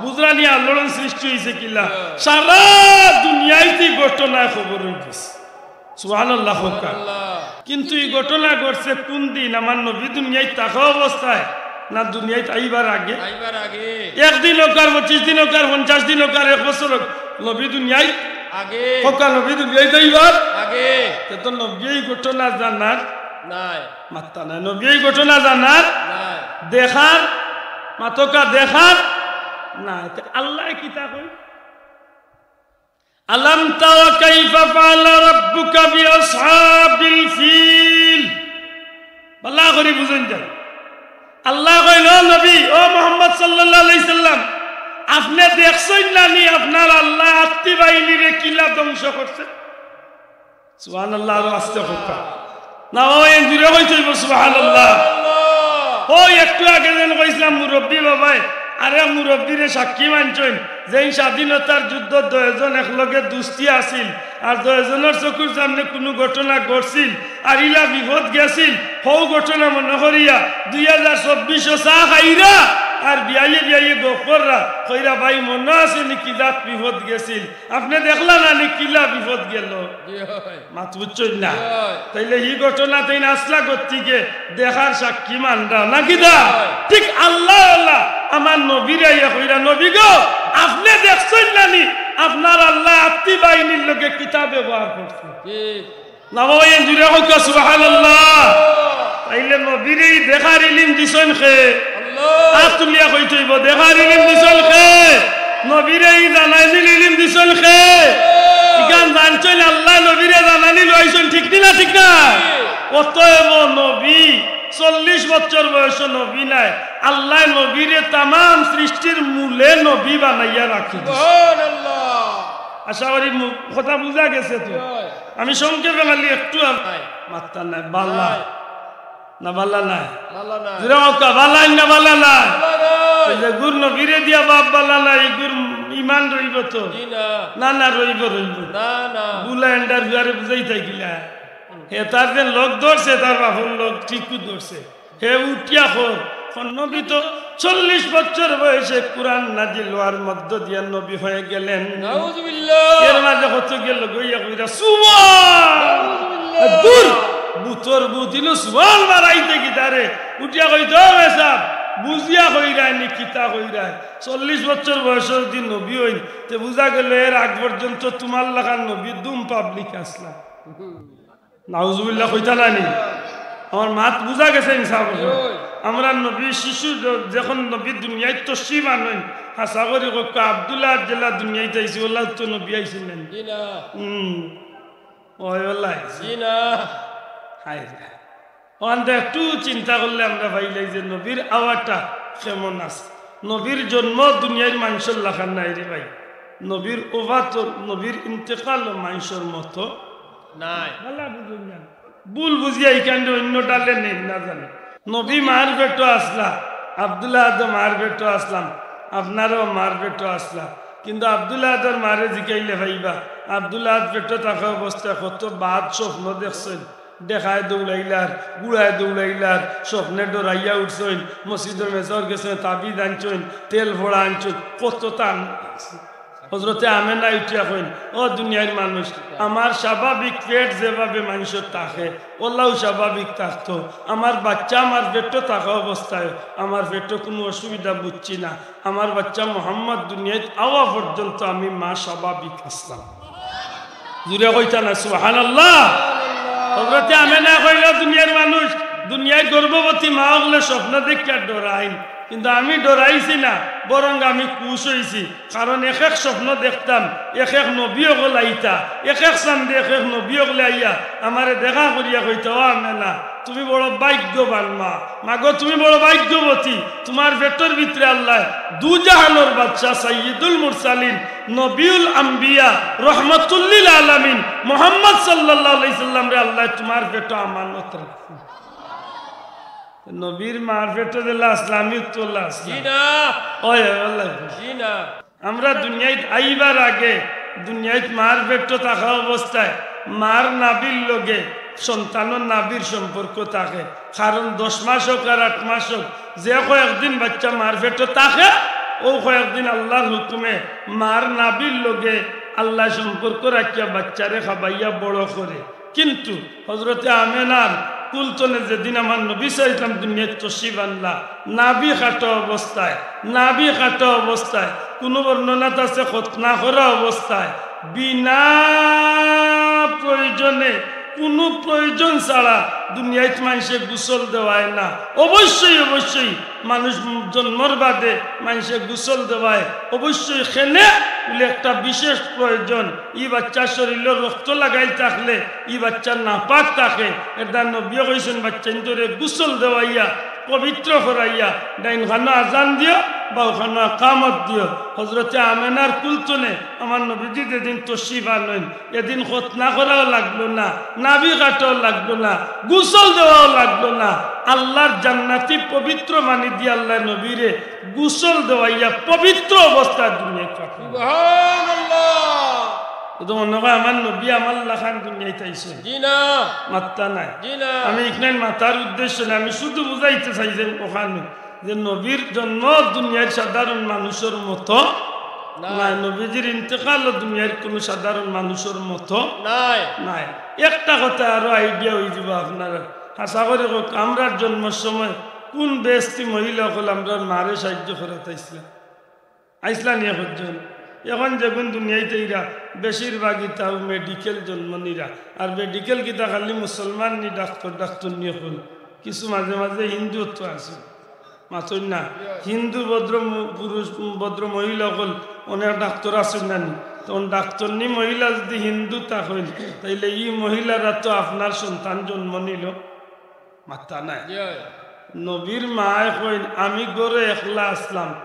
বুঝরা নি আলোড়ন সৃষ্টি অইছে কিলা? সারা দুনিয়াত ই ঘটনায় খবর অইগেছে। সুবহানাল্লাহ কউক্কা। সুবহানাল্লাহ। কিন্তু ই ঘটনা ঘটছে কুন দিন? আমার নবী দুনিয়াত থাকা অবস্থায় না দুনিয়াত আইবার আগে? আইবার আগে। একদিন অউক আর পঁচিশ দিন অউক আর পঞ্চাশ দিন অউক আর এক বছর অউক, নবী দুনিয়াত আগে। কউক্কা নবী দুনিয়াত আইবার আগে। তে তো নবীয়ে ই ঘটনা জানার নাই। মাত্তা নাই। নবীয়ে ই ঘটনা জানার নাই। দেখার, মাতউক্কা দেখার নাই। তে আল্লায় কিতা কইন? আলাম তারা কাইফা ফাআলা রাব্বুকা বিআসহাবিল ফিল। বালা করি বুঝইন যান। আল্লায় কইন, "ও নবী, ও মুহাম্মদ সাল্লাল্লাহু আলাইহি সাল্লাম, আপনে দেখছইন না নি আপনার আল্লায় আত্তি বাহিনীরে কিলা ধ্বংস করছে?" সুবহানাল্লাহ, আরো আস্তে কউক্কা। না বাবা, এন জুরে কইতে অইবো সুবহানাল্লাহ। অউ একটু আগে যেন কইছিলাম মুরব্বি বাবায়, আরে মুরব্বিরে সাক্ষী মানছইন, যেইন স্বাধীনতার যুদ্ধ দুইজন একলগে দুস্তি আছিল, আর দুইজনর চকুর সামনে কুনু ঘটনা ঘটছিল, আর ইলা বিপদ গেছিল, হউ ঘটনা মনো করিয়া দুই হাজার চব্বিশও চা খাইরা, আর বিয়াইয়ে বিয়াইয়ে গফ কররা, কইরা, "ভাই, মনো আছে নি কি জাত বিপদ গেছিল?" আপনে দেখলা না নি কিলা বিপদ গেল? জি অয়। মাত বুঝছইন না? জি অয়। তাইলে ই ঘটনা তাইন আসলা গতিকে দেখার সাক্ষী মানরা না কিতা? জি অয়। ঠিক আল্লায়, আল্লায় আমার নবীরে আইয়া কইরা, "নবী গো, আপনে দেখছইন না নি আপনার আল্লায় আত্তি বাহিনীর লগে কিতা ব্যবহার করছে?" ঠিক। না বাবা, এন জুরে কউক্কা সুবহানাল্লাহ। তাইলে নবীরে ই দেখার ইলিম দিছইন কে? আল্লাহ। আত তুলিয়া কইতে অইবো, দেখার ইলিম দিছইন কে? নবীরে ই জানানির ইলিম দিছইন কে? ইখান জানছইন আল্লায় নবীরে জানানি লইছইন, ঠিক নি না? ঠিক না? অতএব নবী চল্লিশ বছর বয়সো নবী নায়, আল্লায় নবীরে তামাম সৃষ্টির মূলে নবী বানাইয়া রাখি দিছে। সুবহানাল্লাহ। আশা করি মু-, কথা বুঝা গেছে তো। জি অয়। আমি সংক্ষেপে খালি একটু আম-, নাই। মাত্তা নাই, বালা। নাই। না বালা নাই? বালা নাই। জুরে কউক্কা, বালা না বালা নাই? বালা নাই। যেগুর নবীরে দিয়া বাপ বালা না, ইগুর ইমান রইবো তো? জি না। না, না, রইবো, রইবো। না, না। বুলা এন্ডার হুয়ারে বুঝাইতা কিলা? হে তার যে লগ ধরছে, তার বাপর লগ ঠিকউ ধরছে। হে উঠিয়া কর, নবী তো চল্লিশ বছর বয়সে কুরআন নাজিল হওয়ার মধ্য দিয়া নবী হয়ে গেলেন। নাউজুবিল্লাহ। এর মাঝে কত গেল গইয়া কইরা, "সুবহান!" নাউজুবিল্লাহ। দূর, বুতর বুত ইনো সুবহান মারাইতে কিতারে? উঠিয়া কইতো, "ও মেসাব, বুঝিয়া কইরায় নি কিতা কইরায়?" চল্লিশ বছর বয়সে যদি নবী হইন, তে বুঝা গেল এর আগ পর্যন্ত তুমার লাখান নবী দুম পাবলিক আছলা। নাউজুবিল্লাহ কইতা না নি? আমার মাত বুঝা গেছে ইনসাফ? আমরা নবী শিশু য-, যখন নবী দুনিয়াত তশরিফ আনইন, হাছা করি কউক্কা, আব্দুল্লাহ যেলা দুনিয়াত আইছে, ওলা তো নবী আইছিল না নি? জি না। হুম। ওই ওলা আইছে। জি না। হায় রে। অখানতে একটু চিন্তা করলে আমরা পাইলাই যে নবীর আওয়াটা কেমন আছে। নবীর জন্ম দুনিয়ার মানষর লাখান নায় রে ভাই। নবীর ওফাতও, নবীর ইন্তেকালও মানষর মতো নায়। ভালা বুঝইন না। ভুল বুঝিয়া ইখানরে অইন্য ডালে নেইন না জানি। নবী মার পেটো আছলা, আব্দুল্লাহ আহাদও মার পেটো আছলা, আপনারাও মার পেটো আছলা। কিন্তু আব্দুল্লাহ আহাদর মারে জিকাইলে পাইবা, আব্দুল্লাহ আহাদ পেটো থাকা অবস্থায় কত বাদ স্বপ্ন দেখছইন। ডেকায় দৌড়াইলার, গুড়ায় দৌড়াইলার, স্বপ্নে ডরাইয়া উঠছইন, মসজিদর মেজর গেছইন, তাবিজ আনছইন, তেল ফোড়া আনছইন, কততা আন-, হজরতে আমেনায় উঠিয়া কইন, "ও দুনিয়ার মানুষ, আমার স্বাভাবিক পেট যেভাবে মানষর থাকে, ওলাও স্বাভাবিক থাকতো। আমার বাইচ্চা আমার পেটো থাকা অবস্থায় আমার পেটো কুনু অসুবিধা বুঝছি না। আমার বাইচ্চা মোহাম্মদ দুনিয়াত আওয়া পর্যন্ত আমি মা স্বাভাবিক আছলাম।" জুরে কইতা না, সুবহানাল্লাহ। হজরতে আমেনায় কইলা, দুনিয়ার মানুষ, দুনিয়ার গর্ভবতী মা অকলে স্বপ্ন দেখিয়া ডরাইন, কিন্তু আমি ডরাইছি না, বরং আমি খুশ অইছি। কারণ এক এক স্বপ্ন দেখতাম, এক এক নবী অকল আইতা, এক এক চান্দে এক এক নবী অকলে আইয়া আমারে দেখা করিয়া কইতা, "ও আমেনা, তুমি বড় ভাগ্যবান মা, মাগো তুমি বড় ভাগ্যবতী, তুমার পেটর ভিতরে আল্লায় দুজাহানর বাদশা সাইয়্যিদুল মুরসালিন নবিউল আম্বিয়া রহমাতুল্লিল আলামিন মুহাম্মদ সাল্লাল্লাহু আলাইহি সাল্লামরে আল্লায় তুমার পেটো আমানত রাখছে।" নবীর মার পেটো যেলা আছলা, আমিও তো ওলা আছলাম। জি না। ওই, ওই, ওলা। জি না। আমরা দুনিয়াত আইবার আগে দুনিয়াত মার পেটো থাকা অবস্থায় মার নাভির লগে সন্তানর নাভির সম্পর্ক থাকে। কারণ দশ মাস হোক আর আট মাস হোক, যে কয়েকদিন বাইচ্চা মার পেটো থাকে, অউ কয়েকদিন আল্লার হুকুমে মার নাভির লগে আল্লায় সম্পর্ক রাখিয়া বাইচ্চারে খাবাইয়া বড় করে। কিন্তু হজরতে আমেনার কুলতনে যেদিন আমার নবী সাল্লাল্লাহু আলাইহি ওয়াসাল্লাম দুনিয়াত তশরিফ আনলা, নাভি কাটা অবস্থায়, নাভি কাটা অবস্থায়, কুনু বর্ণনাত আছে খতনা করা অবস্থায়, বিনা প্রয়োজনে, কুনু প্রয়োজন ছাড়া দুনিয়াত মানষে গোসল দেওয়ায় না। অবশ্যই, অবশ্যই মানুষ জন্মর বাদে মানষে গোসল দেওয়ায়, অবশ্যই খেনে বলে একটা বিশেষ প্রয়োজন। ই বাইচ্চার শরীলো রক্ত লাগাইল থাকলে ই বাইচ্চা নাপাক থাকে। এরদায় নবীয়ে কইছইন, বাইচ্চাইন্তরে গোসল দেওয়াইয়া, পবিত্র করাইয়া, ডাইন কানো আজান দিও, বাউ কানো একামত দিও। হজরতে আমেনার কুলতনে আমার নবীজি যেদিন তশরিফ আনইন, এদিন খতনা করাও লাগলো না, নাভি কাটাও লাগলো না, গোসল দেওয়াও লাগলো না। আল্লার জান্নাতি পবিত্র পানি দিয়া আল্লায় নবীরে গোসল দেওয়াইয়া পবিত্র অবস্থায় দুনিয়াত পাঠাইলা। সুবহানাল্লাহ। ও তো মনো কয় আমার নবী আমার লাখান দুনিয়াত আইছইন। জি না। মাত্তা নাই। জি না। আমি ইখান মাতার উদ্দেশ্য না, আমি শুধু বুঝাইতে চাই যে অখান যে নবীর জন্ম দুনিয়ার সাধারণ মানুষর মতো নায়। নায়, নবীজির ইন্তেকালও দুনিয়ার কুনু সাধারণ মানুষর মতো নায়। নায়। একটা কথা আরো idea অইযিবো আপনারার। হাছা করি কউক, আমরার জন্মর সময় কুন বেহেস্তি মহিলা অকল আমরার মারে সাইয্য করাত আইছলা? আইছলা নি একজন? এখন যেগুন দুনিয়াত আইরা, বেশিরভাগই তাও medical জন্ম নিরা। আর medical কিতা খালি মুসলমান নি ডাক্তর, ডাক্তর নি অকল? কিছু মাঝে মাঝে হিন্দুও তো আছে। মাতইন না। হিন্দু ভদ্র ম-, পুরুষ, ভদ্র মহিলা অকল অনেক ডাক্তর আছইন না নি? তখন ডাক্তরনি মহিলা যদি হিন্দু থাকইন, তাইলে ই মহিলারা তো আপনার সন্তান জন্ম নিলো। মাত্তা নাই। নবীর মায়ে কইন, "আমি ঘরো একলা আছলাম,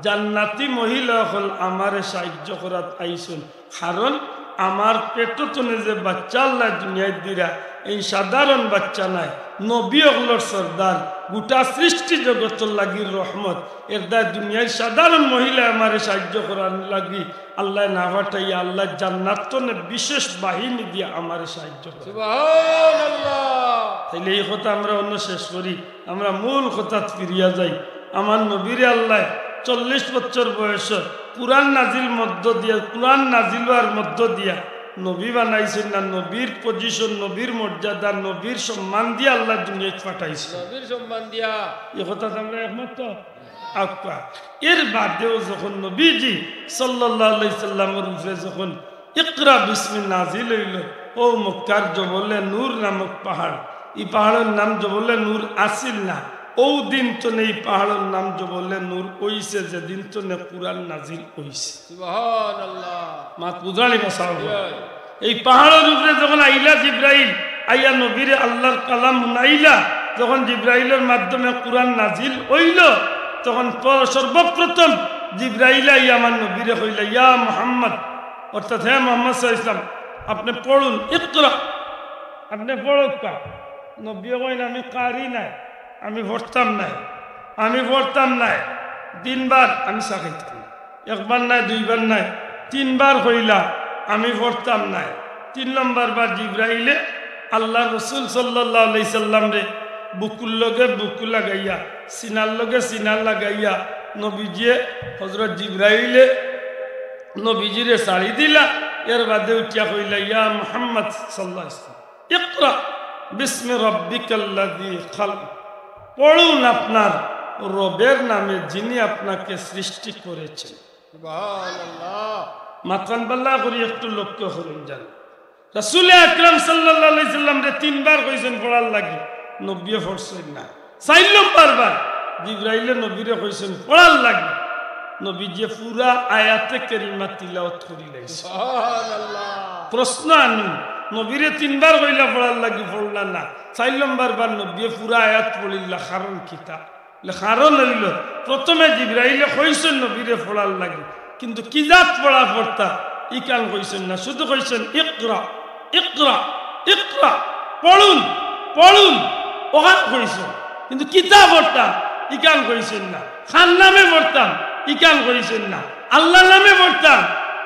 জান্নাতি মহিলা অকল আমারে সাইয্য করাত আইছইন।" কারণ আমার পেটো তনে যে বাচ্চা আল্লায় দুনিয়াত দিরা, এই সাধারণ বাচ্চা নায়, নবী অকলর সর্দার, গোটা সৃষ্টি জগতর লাগি রহমত। এর দায় দুনিয়ার সাধারণ মহিলায় আমারে সাহায্য করার লাগি আল্লায় না পাঠাইয়া আল্লায় জান্নাত তনে বিশেষ বাহিনী দিয়া আমারে সাহায্য করে। সুবহানাল্লাহ। তাইলে এই কথা আমরা অনো শেষ করি, আমরা মূল কথাত ফিরিয়া যাই। আমার নবীরে আল্লায় চল্লিশ বছর বয়স কুরআন নাজিল মধ্য দিয়া, কুরআন নাজিল অওয়ার মধ্য দিয়া নবী বানাইছইন না, নবীর position, নবীর মর্যাদা, নবীর সম্মান দিয়া আল্লায় দুনিয়াত পাঠাইছইন। নবীর সম্মান দিয়া। এই কথাত আমরা একমত তো? আক্কা। এর বাদেও যখন নবীজি সাল্লাল্লাহু আলাইহি সাল্লামর উপরে যখন ইকরা বিসমি নাজিল অইলো, অউ মক্কার জবলে নূর নামক পাহাড়, ই পাহাড়র নাম জবলে নূর আছিল না, অউ দিন তনে ই পাহাড়র নাম জবলে নূর অইছে, যেদিন তনে কুরআন নাজিল অইছে। সুবহানাল্লাহ। মাত বুঝানি বাসাও। এই পাহাড়র উপরে যখন আইলা জিব্রাইল, আইয়া নবীরে আল্লাহর কালাম হুনাইলা, যখন জিব্রাইলর মাধ্যমে কুরআন নাজিল অইলো, তখন প-, সর্বপ্রথম জিব্রাইল আইয়া আমার নবীরে কইলা, "ইয়া মুহাম্মদ", অর্থাৎ, "হে মুহাম্মদ সাল্লাল্লাহু আলাইহি ওয়াসাল্লাম, আপনে পড়ুন, ইকরা, আপনে পড়উক্কা।" নবীয়ে কইন, "আমি কারি নায়, আমি পড়তাম নায়, আমি পড়তাম নায়।" তিনবার আমি সাকাইতাম। একবার নায়, দুইবার নায়, তিনবার কইলা, "আমি পড়তাম নায়।" তিন নম্বর বার জিব্রাইলে আল্লাহর রসুল সাল্লাল্লাহু আলাইহি সাল্লামরে বুকুর লগে বুকু লাগাইয়া, সিনার লগে সিনা লাগাইয়া, নবীজিয়ে, হযরত জিব্রাইলে নবীজিরে ছাড়ি দিলা। এর বাদে উঠিয়া কইলা, "ইয়া মুহাম্মদ সাল্লাল্লাহু আলাইহি ওয়াসাল্লাম, ইকরা বিসমি রাব্বিকাল্লাযী খালাক।" পড়ুন আপনার রবের নামে, যিনি আপনাকে সৃষ্টি করেছেন। সুবহানাল্লাহ। মাতখান বালা করি একটু লক্ষ্য করুন যান। রাসূলে আকরাম সাল্লাল্লাহু আলাইহি সাল্লামরে তিনবার কইছইন পড়ার লাগি, নবীয়ে পড়ছইন না। চাইর নম্বর বার জিব্রাইলে নবীরে কইছইন পড়ার লাগি, নবীজিয়ে পুরা আয়াতে কারিমা তিলাওয়াত করিলাইছইন। সুবহানাল্লাহ। প্রশ্ন আনি, নবীরে তিনবার কইলা পড়ার লাগি, পড়লা না, চাইর নম্বর বার নবীয়ে পুরা আয়াত পড়িলা, কারণ কিতা? বলে, কারণ অইলো, প্রথমে জিব্রাইলে কইছইন নবীরে পড়ার লাগি, কিন্তু কি জাত পড়া পড়তা, ইখান কইছইন না, শুধু কইছইন, "ইকরা, ইকরা, ইকরা, পড়ুন, পড়ুন", অখান কইছইন, কিন্তু কিতা পড়তা, ইখান কইছইন না। কার নামে পড়তাম, ইখান কইছইন না। আল্লাহর নামে পড়তাম,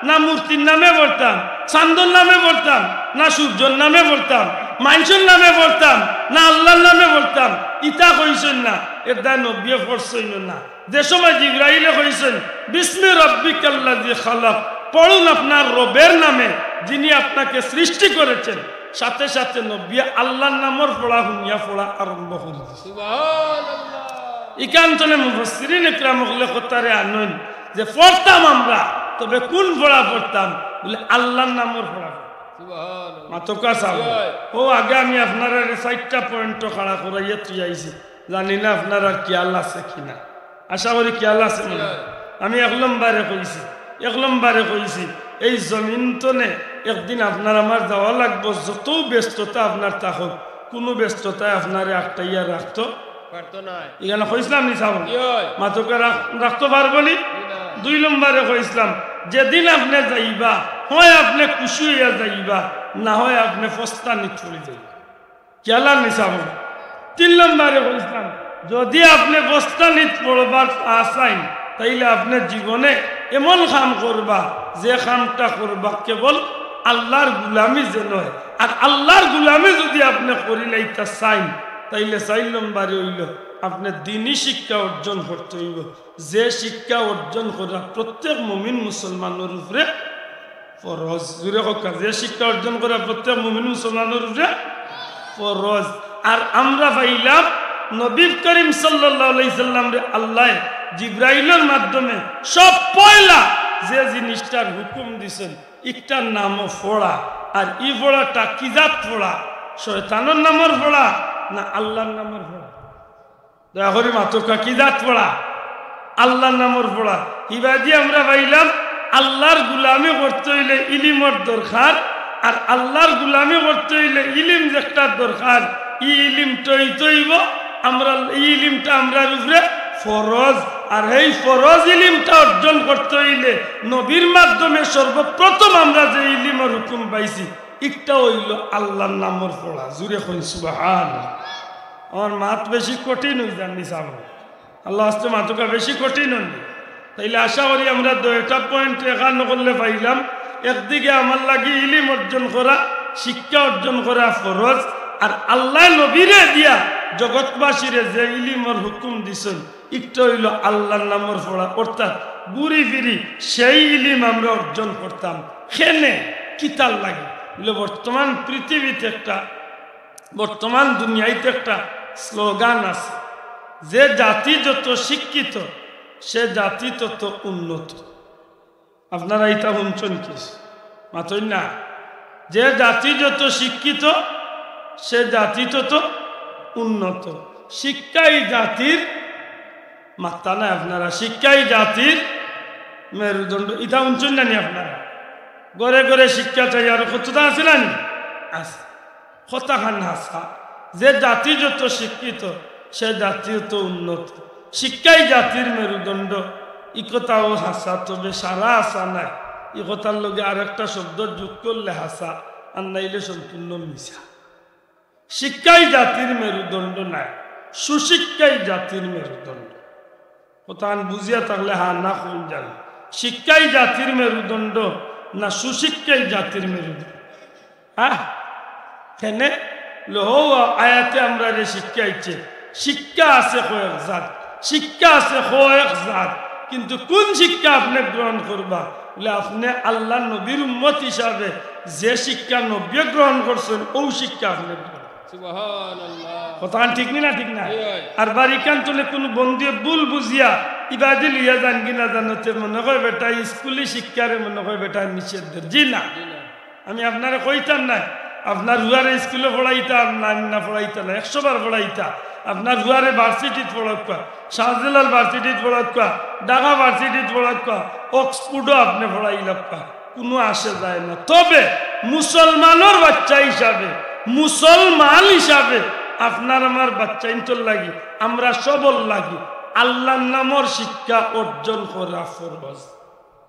না মূর্তির নামে পড়তাম, চান্দর নামে পড়তাম, না সূর্যর নামে পড়তাম, মানষর নামে পড়তাম, না আল্লাহর নামে পড়তাম, ইতা কইছইন না। এর দায় নবীয়ে পড়ছইন না। যে সময় জিব্রাইলে কইছইন, "বিসমি রাব্বিকাল্লাযী খালাক", পড়ুন আপনার রবের নামে, যিনি আপনাকে সৃষ্টি করেছেন, সাথে সাথে নবীয়ে আল্লাহর নামর পড়া হুনিয়া পড়া আরম্ভ করি দিছইন। সুবহানাল্লাহ। ইখান তনে মুফাসসিরিন ইকরাম অকলে কথারে আনইন যে পড়তাম আমরা, তবে কুন পড়া পড়তাম? বলে, "আল্লাহর নামর পড়া।" সুবহানাল্লাহ। মাতকা সাব। জয়। অউ আগে আমি আপনারারে চাইরটা পয়েন্টো খাড়া করাইয়া থুই আইছি, জানি না আপনারার খিয়াল আছে কিনা, আশা করি খিয়াল আছে মনে হয়। জয়। আমি এক নম্বরে কইছি, এক নম্বরে কইছি, এই জমিন তনে একদিন আপনার আমার যাওয়া লাগবো, যত ব্যস্ততা আপনার থাকউক, কুনু ব্যস্ততায় আপনারে আটকাইয়া রাখতো পারতো নায়। ইখান কইছলাম নি সাব? জি অয়। মাতকা রাখ-, রাখতো পারবো নি? জি না। দুই নম্বরে কইছলাম, যেদিন আপনে যাইবা, হয় আপনে খুশি অইয়া যাইবা, না হয় আপনে ফস্তানিত পড়ি যাইবা। খিয়াল আছে নি সাব? তিন নম্বরে কইছলাম, যুদি আপনে ফস্তানিত পড়বার আশা চাইন, তাইলে আপনে জীবনে এমন কাম করবা, যে কামটা করবা কেবল আল্লাহর গুলামি যেন অয়। আর আল্লাহর গুলামি যুদি আপনে করিলাইতা চাইন, তাইলে চাইর নম্বরে অইলো, আপনে দ্বীনি শিক্ষা অর্জন করতে অইবো। যে শিক্ষা অর্জন করা প্রত্যেক মুমিন মুসলমানর উপরে ফরজ। জুরে কউক্কা, যে শিক্ষা অর্জন করা প্রত্যেক মুমিন মুসলমানর উপরে ফরজ। আর আমরা পাইলাম নবী করিম সাল্লাল্লাহু আলাইহি সাল্লামরে আল্লায় জিব্রাইলর মাধ্যমে সব পয়লা যে জিনিসটার হুকুম দিছইন, ইটার নামও পড়া। আর ই পড়াটা কি জাত পড়া? শয়তানর নামর পড়া না আল্লাহর নামর পড়া? দয়া করি মাতকা, কি জাত পড়া? আল্লাহর নামর পড়া। ইবাদি আমরা পাইলাম, আল্লাহর গুলামি করতে অইলে ইলিমর দরকার, আর আল্লাহর গুলামি করতে অইলে ইলিম যেটার দরকার, ই ইলিমটা অইতে অইবো, আমরা, ই ইলিমটা আমরার উপরে ফরজ। আর এই ফরজ ইলিমটা অর্জন করতে অইলে নবীর মাধ্যমে সর্বপ্রথম আমরা যে ইলিমর হুকুম পাইছি, একটা অইলো আল্লাহর নামর পড়া। জুরে কইন সুবহান। আমার মাত বেশি কঠিন অই যার নি সাব? আল্লাহ আস্তে মাতুকা বেশি কঠিন অইল। তাইলে আশা করি আমরা দুইটা পয়েন্ট এখান করলে পাইলাম। একদিকে আমার লাগি ইলিম অর্জন করা, শিক্ষা অর্জন করা ফরজ, আর আল্লাহ নবীরে দিয়া জগৎবাসীরে যে ইলিমর হুকুম দিছইন, একটা অইলো আল্লাহর নামর পড়া, অর্থাৎ ঘুরি ফিরি সেই ইলিম আমরা অর্জন করতাম। কেনে? কিতার লাগি? বলে, বর্তমান পৃথিবীতে একটা, বর্তমান দুনিয়াইতে একটা স্লোগান আছে, "যে জাতি যত শিক্ষিত, সে জাতি তত উন্নত।" আপনারা ইটা হুনছইন কি? মাতইন না? "যে জাতি যত শিক্ষিত, সে জাতি তত উন্নত।" শিক্ষাই জাতির, মাত্তা নাই আপনারা, শিক্ষাই জাতির মেরুদণ্ড। ইটা হুনছইন না নি আপনারা? ঘরে ঘরে শিক্ষা চাই, আর কতটা আছে না নি? আছে। কথাখান হাছা, যে জাতি যত শিক্ষিত, সে জাতি তত উন্নত। শিক্ষাই জাতির মেরুদণ্ড, ই কথাও হাছা, তবে সারা হাছা নায়। ই কথার লগে আরেকটা শব্দ যোগ করলে হাছা, আর নাইলে সম্পূর্ণ মিছা। শিক্ষাই জাতির মেরুদণ্ড নায়, সুশিক্ষাই জাতির মেরুদণ্ড। কথাখান বুঝিয়া থাকলে হা না কইন জানি। শিক্ষাই জাতির মেরুদণ্ড না সুশিক্ষাই জাতির মেরুদণ্ড? হ্যাঁ? কেনে? লহো আয়াতে আমরারে শিক্ষা দিছে। শিক্ষা আছে কয়েক জাত, শিক্ষা আছে কয়েক জাত, কিন্তু কোন শিক্ষা আপনে গ্রহণ করবা? বলে, আপনে আল্লাহর নবীর উম্মত হিসাবে যে শিক্ষা নবীয়ে গ্রহণ করছইন, অউ শিক্ষা আপনে গ্রহণ। সুবহানাল্লাহ। কথাখান ঠিক নি না, ঠিক না? জি ভাই। আর বাড়িখান তুলে কোনো বন্ধুয়ে ভুল বুঝিয়া ইবাদি লইয়া যাইন কি না জানো, তে মনে কয় বেটা স্কুলি শিক্ষারে মনে কয় বেটা নিষেধ দের। জি না। জি না। আমি আপনারে কইতাম না, আপনার পুয়ারে স্কুলো পড়াইতাম না, আমি না পড়াইতাম না, একশো বার পড়াইতা। আপনার পুয়ারে ভার্সিটিত পড়াউক্কা, শাহজালাল ভার্সিটিত পড়াউক্কা, ঢাকা ভার্সিটিত পড়াউক্কা, অক্সফোর্ডও আপনে পড়াইলাউক্কা, কুনু আসে যায় না। তবে মুসলমানর বাচ্চা হিসাবে, মুসলমান হিসাবে আপনার আমার বাচ্চাইন্তর লাগি, আমরা সবর লাগি আল্লাহর নামর শিক্ষা অর্জন করা ফরজ।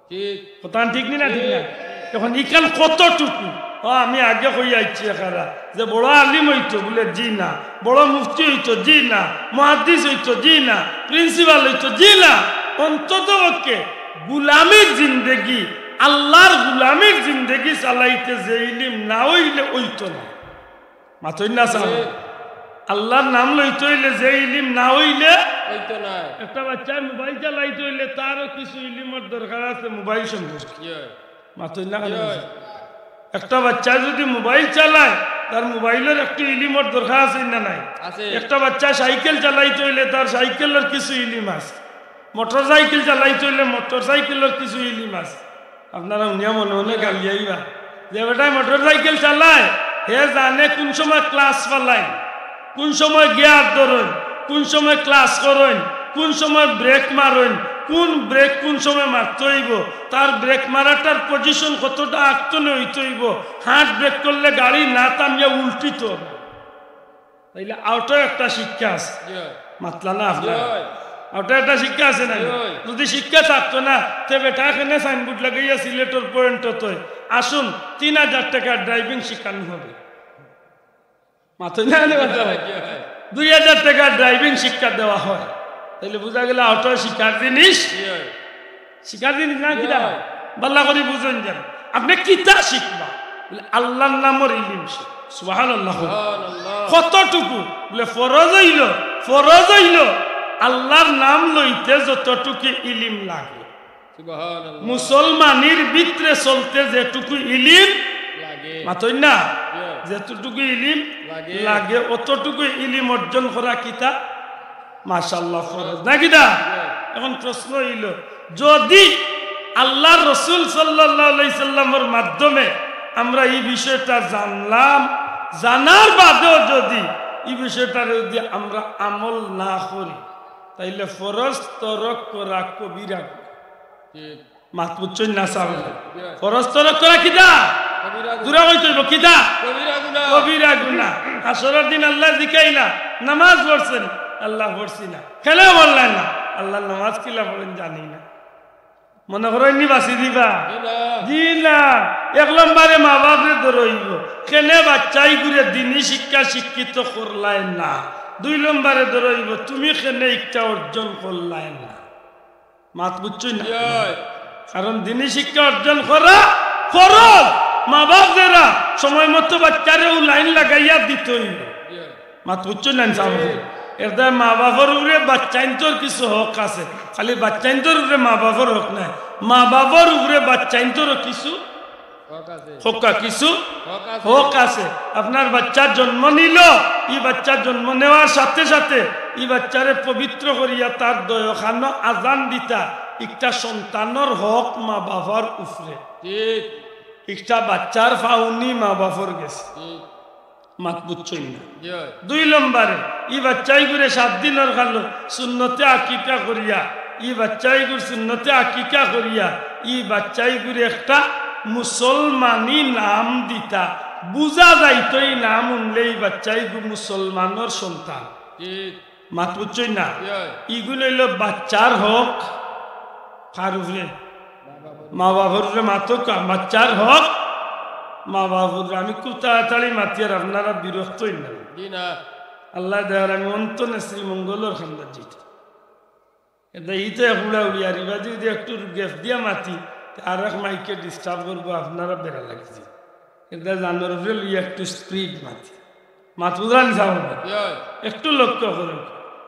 ঠিক। কথাখান ঠিক নি না, ঠিক না? ঠিক। এখন ইখান কতটুকু? ও, আমি আগে কই আইছি এখারা যে বড় আলিম অইতো, বলে জি না। বড় মুফতি অইতো, জি না। মুহাদ্দিস অইতো, জি না। প্রিন্সিপাল অইতো, জি না। অন্তত পক্ষে গুলামির জিন্দেগি, আল্লাহর গুলামির জিন্দেগি চালাইতে যে ইলিম না অইলে অইতো না। মাতইন না সাব? জি। আল্লাহর নাম লইতে অইলে যে ইলিম না অইলে অইতো না। একটা বাচ্চায় মোবাইল চালাইতে অইলে তারও কিছু ইলিমর দরকার আছে মোবাইল সম্পর্কে। জি। মাতইন না কেনে? জি। একটা বাচ্চায় যদি মোবাইল চালায়, তার মোবাইলর একটু ইলিমর দরকার আছে না নাই? আছে। একটা বাচ্চায় সাইকেল চালাইতে অইলে তার সাইকেলর কিছু ইলিম আছে, মোটর সাইকেল চালাইতে অইলে মোটর সাইকেলর কিছু ইলিম আছে। আপনারা হুনিয়া মনে মনে গালি আইবা যে বেটায় মোটর সাইকেল চালায়, হে জানে কোন সময় ক্লাচ ফালাইন, কোন সময় গিয়ার ধরইন, কোন সময় ক্লাচ করইন, কোন সময় ব্রেক মারইন, কোন ব্রেক কোন সময় মারতে অইবো, তার ব্রেক মারাটার পজিশন কতটা আগ থনে অইতে অইবো, হার্ড ব্রেক করলে গাড়ি না থামিয়া উল্টিতো। তাইলে অউটাও একটা শিক্ষা আছে। জি অয়। মাতলা না আপনারা? জি অয়। অউটাও একটা শিক্ষা আছে না? জি অয়। যদি শিক্ষা থাকতো না, তে বেটায় কেনে সাইনবোর্ড লাগাইয়া সিলেটর পয়েন্টত অয়, আসুন, তিন হাজার টেকার ড্রাইভিং শিখানো হবে। মাতইন না কেনে? জি অয়। দুই হাজার টেকার ড্রাইভিং শিক্ষা দেওয়া হয়, তাইলে বুঝা গেল অউটাও শিখার জিনিস। জি অয়। শিখার জিনিস না কিতা? জি। ভালা করি বুঝইন যেন। আপনে কিতা শিখবা? বলে, আল্লাহর নামর ইলিম শিখ। সুবহানাল্লাহ। সুবহানাল্লাহ। কতটুকু? বলে, ফরজ অইলো, ফরজ অইলো আল্লাহর নাম লইতে যতটুকু ইলিম লাগে। সুবহানাল্লাহ। মুসলমানির ভিতরে চলতে যেটুকু ইলিম লাগে। মাতইন না? জি। যেতটুকু ইলিম লাগে। লাগে, অতটুকু ইলিম অর্জন করা কিতা? মাশাআল্লাহ, ফরজ। না কিতা? জি। এখন প্রশ্ন অইলো, যদি আল্লাহর রসুল সাল্লাল্লাহু আলাইহি সাল্লামর মাধ্যমে আমরা ই বিষয়টা জানলাম, জানার বাদেও যদি ই বিষয়টারে যদি আমরা আমল না করি, তাইলে ফরজ তরক করা কবিরা গুনাহ। ঠিক। মাত বুঝছইন না সাব? জি। ফরজ তরক করা কিতা? কবিরা গুনাহ। জুরে কইতে অইবো কিতা? কবিরা গুনাহ। কবিরা গুনাহ। হাশরর দিন আল্লায় জিকাইলা, নামাজ পড়ছইন? আল্লাহ, পড়ছি না। কেনে পড়লায় না? আল্লাহর নামাজ কিলা পড়ইন জানি না। মনে করইন নি বাঁচি দিবা? জি না। জি না। এক নম্বরে মা বাপরে ধরইব, কেনে বাচ্চাইগুরে দিনী শিক্ষা শিক্ষিত করলায় না। দুই নম্বরে ধরইব, তুমি কেনে ইকটা অর্জন করলায় না। মাত বুঝছইন না? জি। কারণ দিনী শিক্ষা অর্জন করা ফরজ। মা বাপ যেরা সময় মতো বাচ্চারে অউ লাইন লাগাইয়া দিতই। জি। মাত বুঝছইন না, সাব? জি। এরদায় মা বাপর উপরে বাচ্চাইন্তর কিছু হক আছে, খালি বাচ্চাইন্তর উপরে মা বাপর হক নাই, মা বাপর উপরে বাচ্চাইন্তরও কিছু হক আছে। হক কিছু হক আছে। হক আছে। আপনার বাচ্চা জন্ম নিল, ই বাচ্চা জন্ম নেওয়ার সাথে সাথে ই বাচ্চারে পবিত্র করিয়া তার দয়খানো আজান দিতা, একটা সন্তানর হক মা বাবার উপরে। ঠিক। একটা বাচ্চার ফাউনি মা বাবার গেছে। ঠিক। মাত বুঝছইন না? জি অয়। দুই নম্বরে, ই বাচ্চাইগুরে সাত দিনর খালো সুন্নতে আকিকা করিয়া, ই বাচ্চাইগুর সুন্নতে আকিকা করিয়া, ই বাচ্চাইগুরে একটা মুসলমানি নাম দিতা। বুঝা যাইতো ই নাম হুনলে ই বাচ্চাইগু মুসলমানর সন্তান। ঠিক। মাত বুঝছইন না? জি অয়। ইগুন অইল বাচ্চার হক। কার উপরে? মা বাপর উপরে। মাতো কা-, বাচ্চার হক মা বাপর উপরে। আমি খুব তাড়াতাড়ি মাতিয়ার, আপনারা বিরক্ত অইন না। জি না। আল্লায় দেওয়ার আমি অন্তনে শ্রীমঙ্গলর খান্দাত যাইতাম। এটা ই তো এক উড়া উড়ি, আর ইবা যদি একটু gap দিয়া মাতি, তে আর এক মাইকে disturb করবো, আপনারা বেড়া লাগি। এটা জানোর উপরে লইয়া একটু speed মাতি। মাত বুঝরা নি সাব? জি অয়। একটু লক্ষ্য করুন।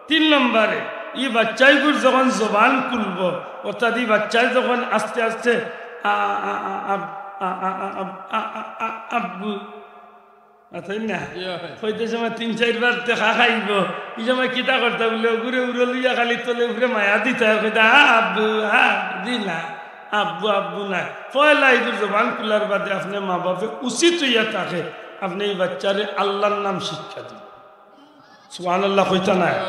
তিন নম্বরে, ই বাচ্চাইগুর যখন জবান খুলবো, অর্থাৎ ই বাচ্চায় যখন আস্তে আস্তে আ-, আ-, আ-, আব-, আ-, আ-, আ-, আব-, আ-, আ-, আ-, আব্বু, মাতইন না? জি অয়। কইতে সময় তিন চাইরবার দেখা খাইবো, ই সময় কিতা করতা বুলে, ওগুরে উড়ো লইয়া খালি তলে উপরে মায়া দিতা, আর কইতা, "আ, আব্বু, আ, জি না।" আব্বু, আব্বু নাই। পয়লা ইগুর জবান খুলার বাদে আপনে মা বাপে উচিত অইয়া থাকে, আপনে ই বাচ্চারে আল্লাহর নাম শিক্ষা দিন। সুবহানাল্লাহ কইতা নায়।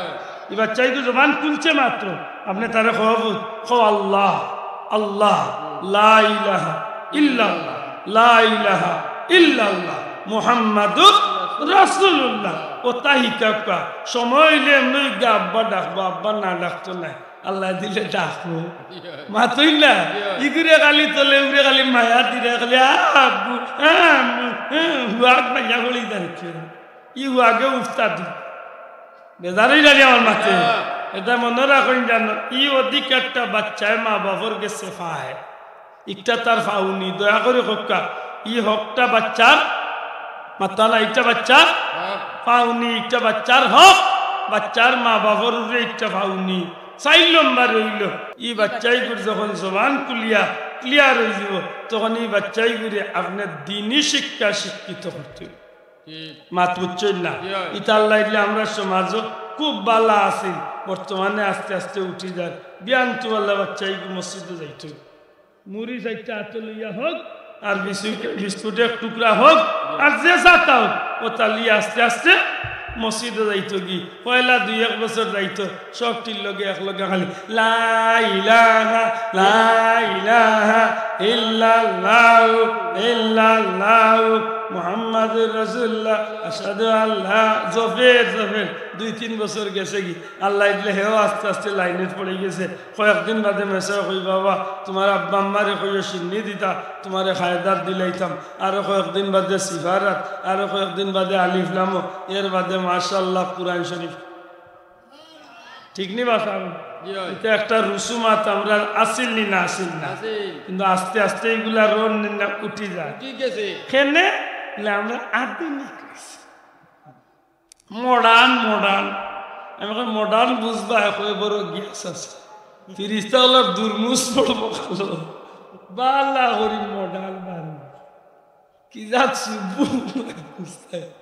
ই বাচ্চাইগু জবান খুলছে মাত্র, আপনে তারে কও, "কও আল্লাহ, আল্লাহ, লা ইলাহা ইল্লাল্লাহ, লা ইলাহা ইল্লাল্লাহ, মুহাম্মাদুর রাসূলুল্লাহ।" অতা হিকাউক্কা। সময় অইলে এমনে গিয়া আব্বা ডাকবো, আব্বা না ডাকতো নায়। আল্লায় দিলে ডাকবো। মাতইন না? ইগুরে খালি তলে উপরে খালি মায়া দিরা খালি, "আ, আব্বু, আ, আম্মু, আ," হুয়াগ মাইয়া বলি যাচ্ছে। ই হুয়াগে উস্তাদি। বেজারই লাগে আমার মাতে। এটা মনো রাখইন জানো, ই অধিকারটা বাচ্চায় মা বাপর গেছে পায়। ইকটা তার ফাউনি, দয়া করি কউক্কা। ই হকটা বাচ্চার, মাতা না, ইকটা বাচ্চার হক। ফাউনি, ইকটা বাচ্চার হক, বাচ্চার মা বাপর উপরে ইকটা ফাউনি। চাইর নম্বর অইল, ই বাচ্চাইগুর যখন জবান খুলিয়া clear অইযিবো, তখন ই বাচ্চাইগুরে আপনে দিনী শিক্ষা শিক্ষিত করতে অইবো। ঠিক। মাত বুঝছইন না? জি অয়। ইতার লাগিলে আমরার সমাজও খুব বালা আছিল, বর্তমানে আস্তে আস্তে উঠি যার। বিয়ান তুয়াল্লা বাচ্চাইগু মসজিদো যাইতো। মুড়ি চাইরটা আতো লইয়া হউক, আর বিস্কুট, বিস্কুট এক টুকরা হউক, আর যে চাতা হউক, অতা লইয়া আস্তে আস্তে মসজিদো যাইতোগি। পয়লা দুই এক বছর যাইতো, সবটির লগে এক লগে খালি, "লা ইলাহা, লা ইলাহা ইল্লাল্লাহু, ইল্লাল্লাহু, মুহাম্মাদুর রাসূলুল্লাহ, আশহাদু আল্লা," জফের, জফের। দুই তিন বছর গেছেগি, আল্লায় দিলে হেও আস্তে আস্তে লাইনো পড়ি গেছে। কয়েকদিন বাদে মেসাবে কইবা, "বাবা, তুমার আব্বা আম্মারে কইও শিন্নি দিতা, তুমারে কায়দাত দিলাইতাম।" আরো কয়েকদিন বাদে সিফারাত, আরো কয়েকদিন বাদে আলিফ লামো, এর বাদে মাশাআল্লাহ কুরআন শরীফ। ঠিক নি বা সাব? জি অয়। ইটা একটা রুসুমাত আমরার আছিল নি না, আছিল না? আছিল। কিন্তু আস্তে আস্তে ইগুলা রন নিন না উঠি যায়। উঠি গেছে। কেনে? বলে আমরা আধুনিক অইছি। Modern, modern। আমি কই, "Modern বুঝবায়?" কয়, "বড় গ্যাস আছে। ফিরিস্তা অকলর দুরমুজ পড়বো কালো।" বালা করি modern বাড়ি। কি জাত সুবু বুঝতে।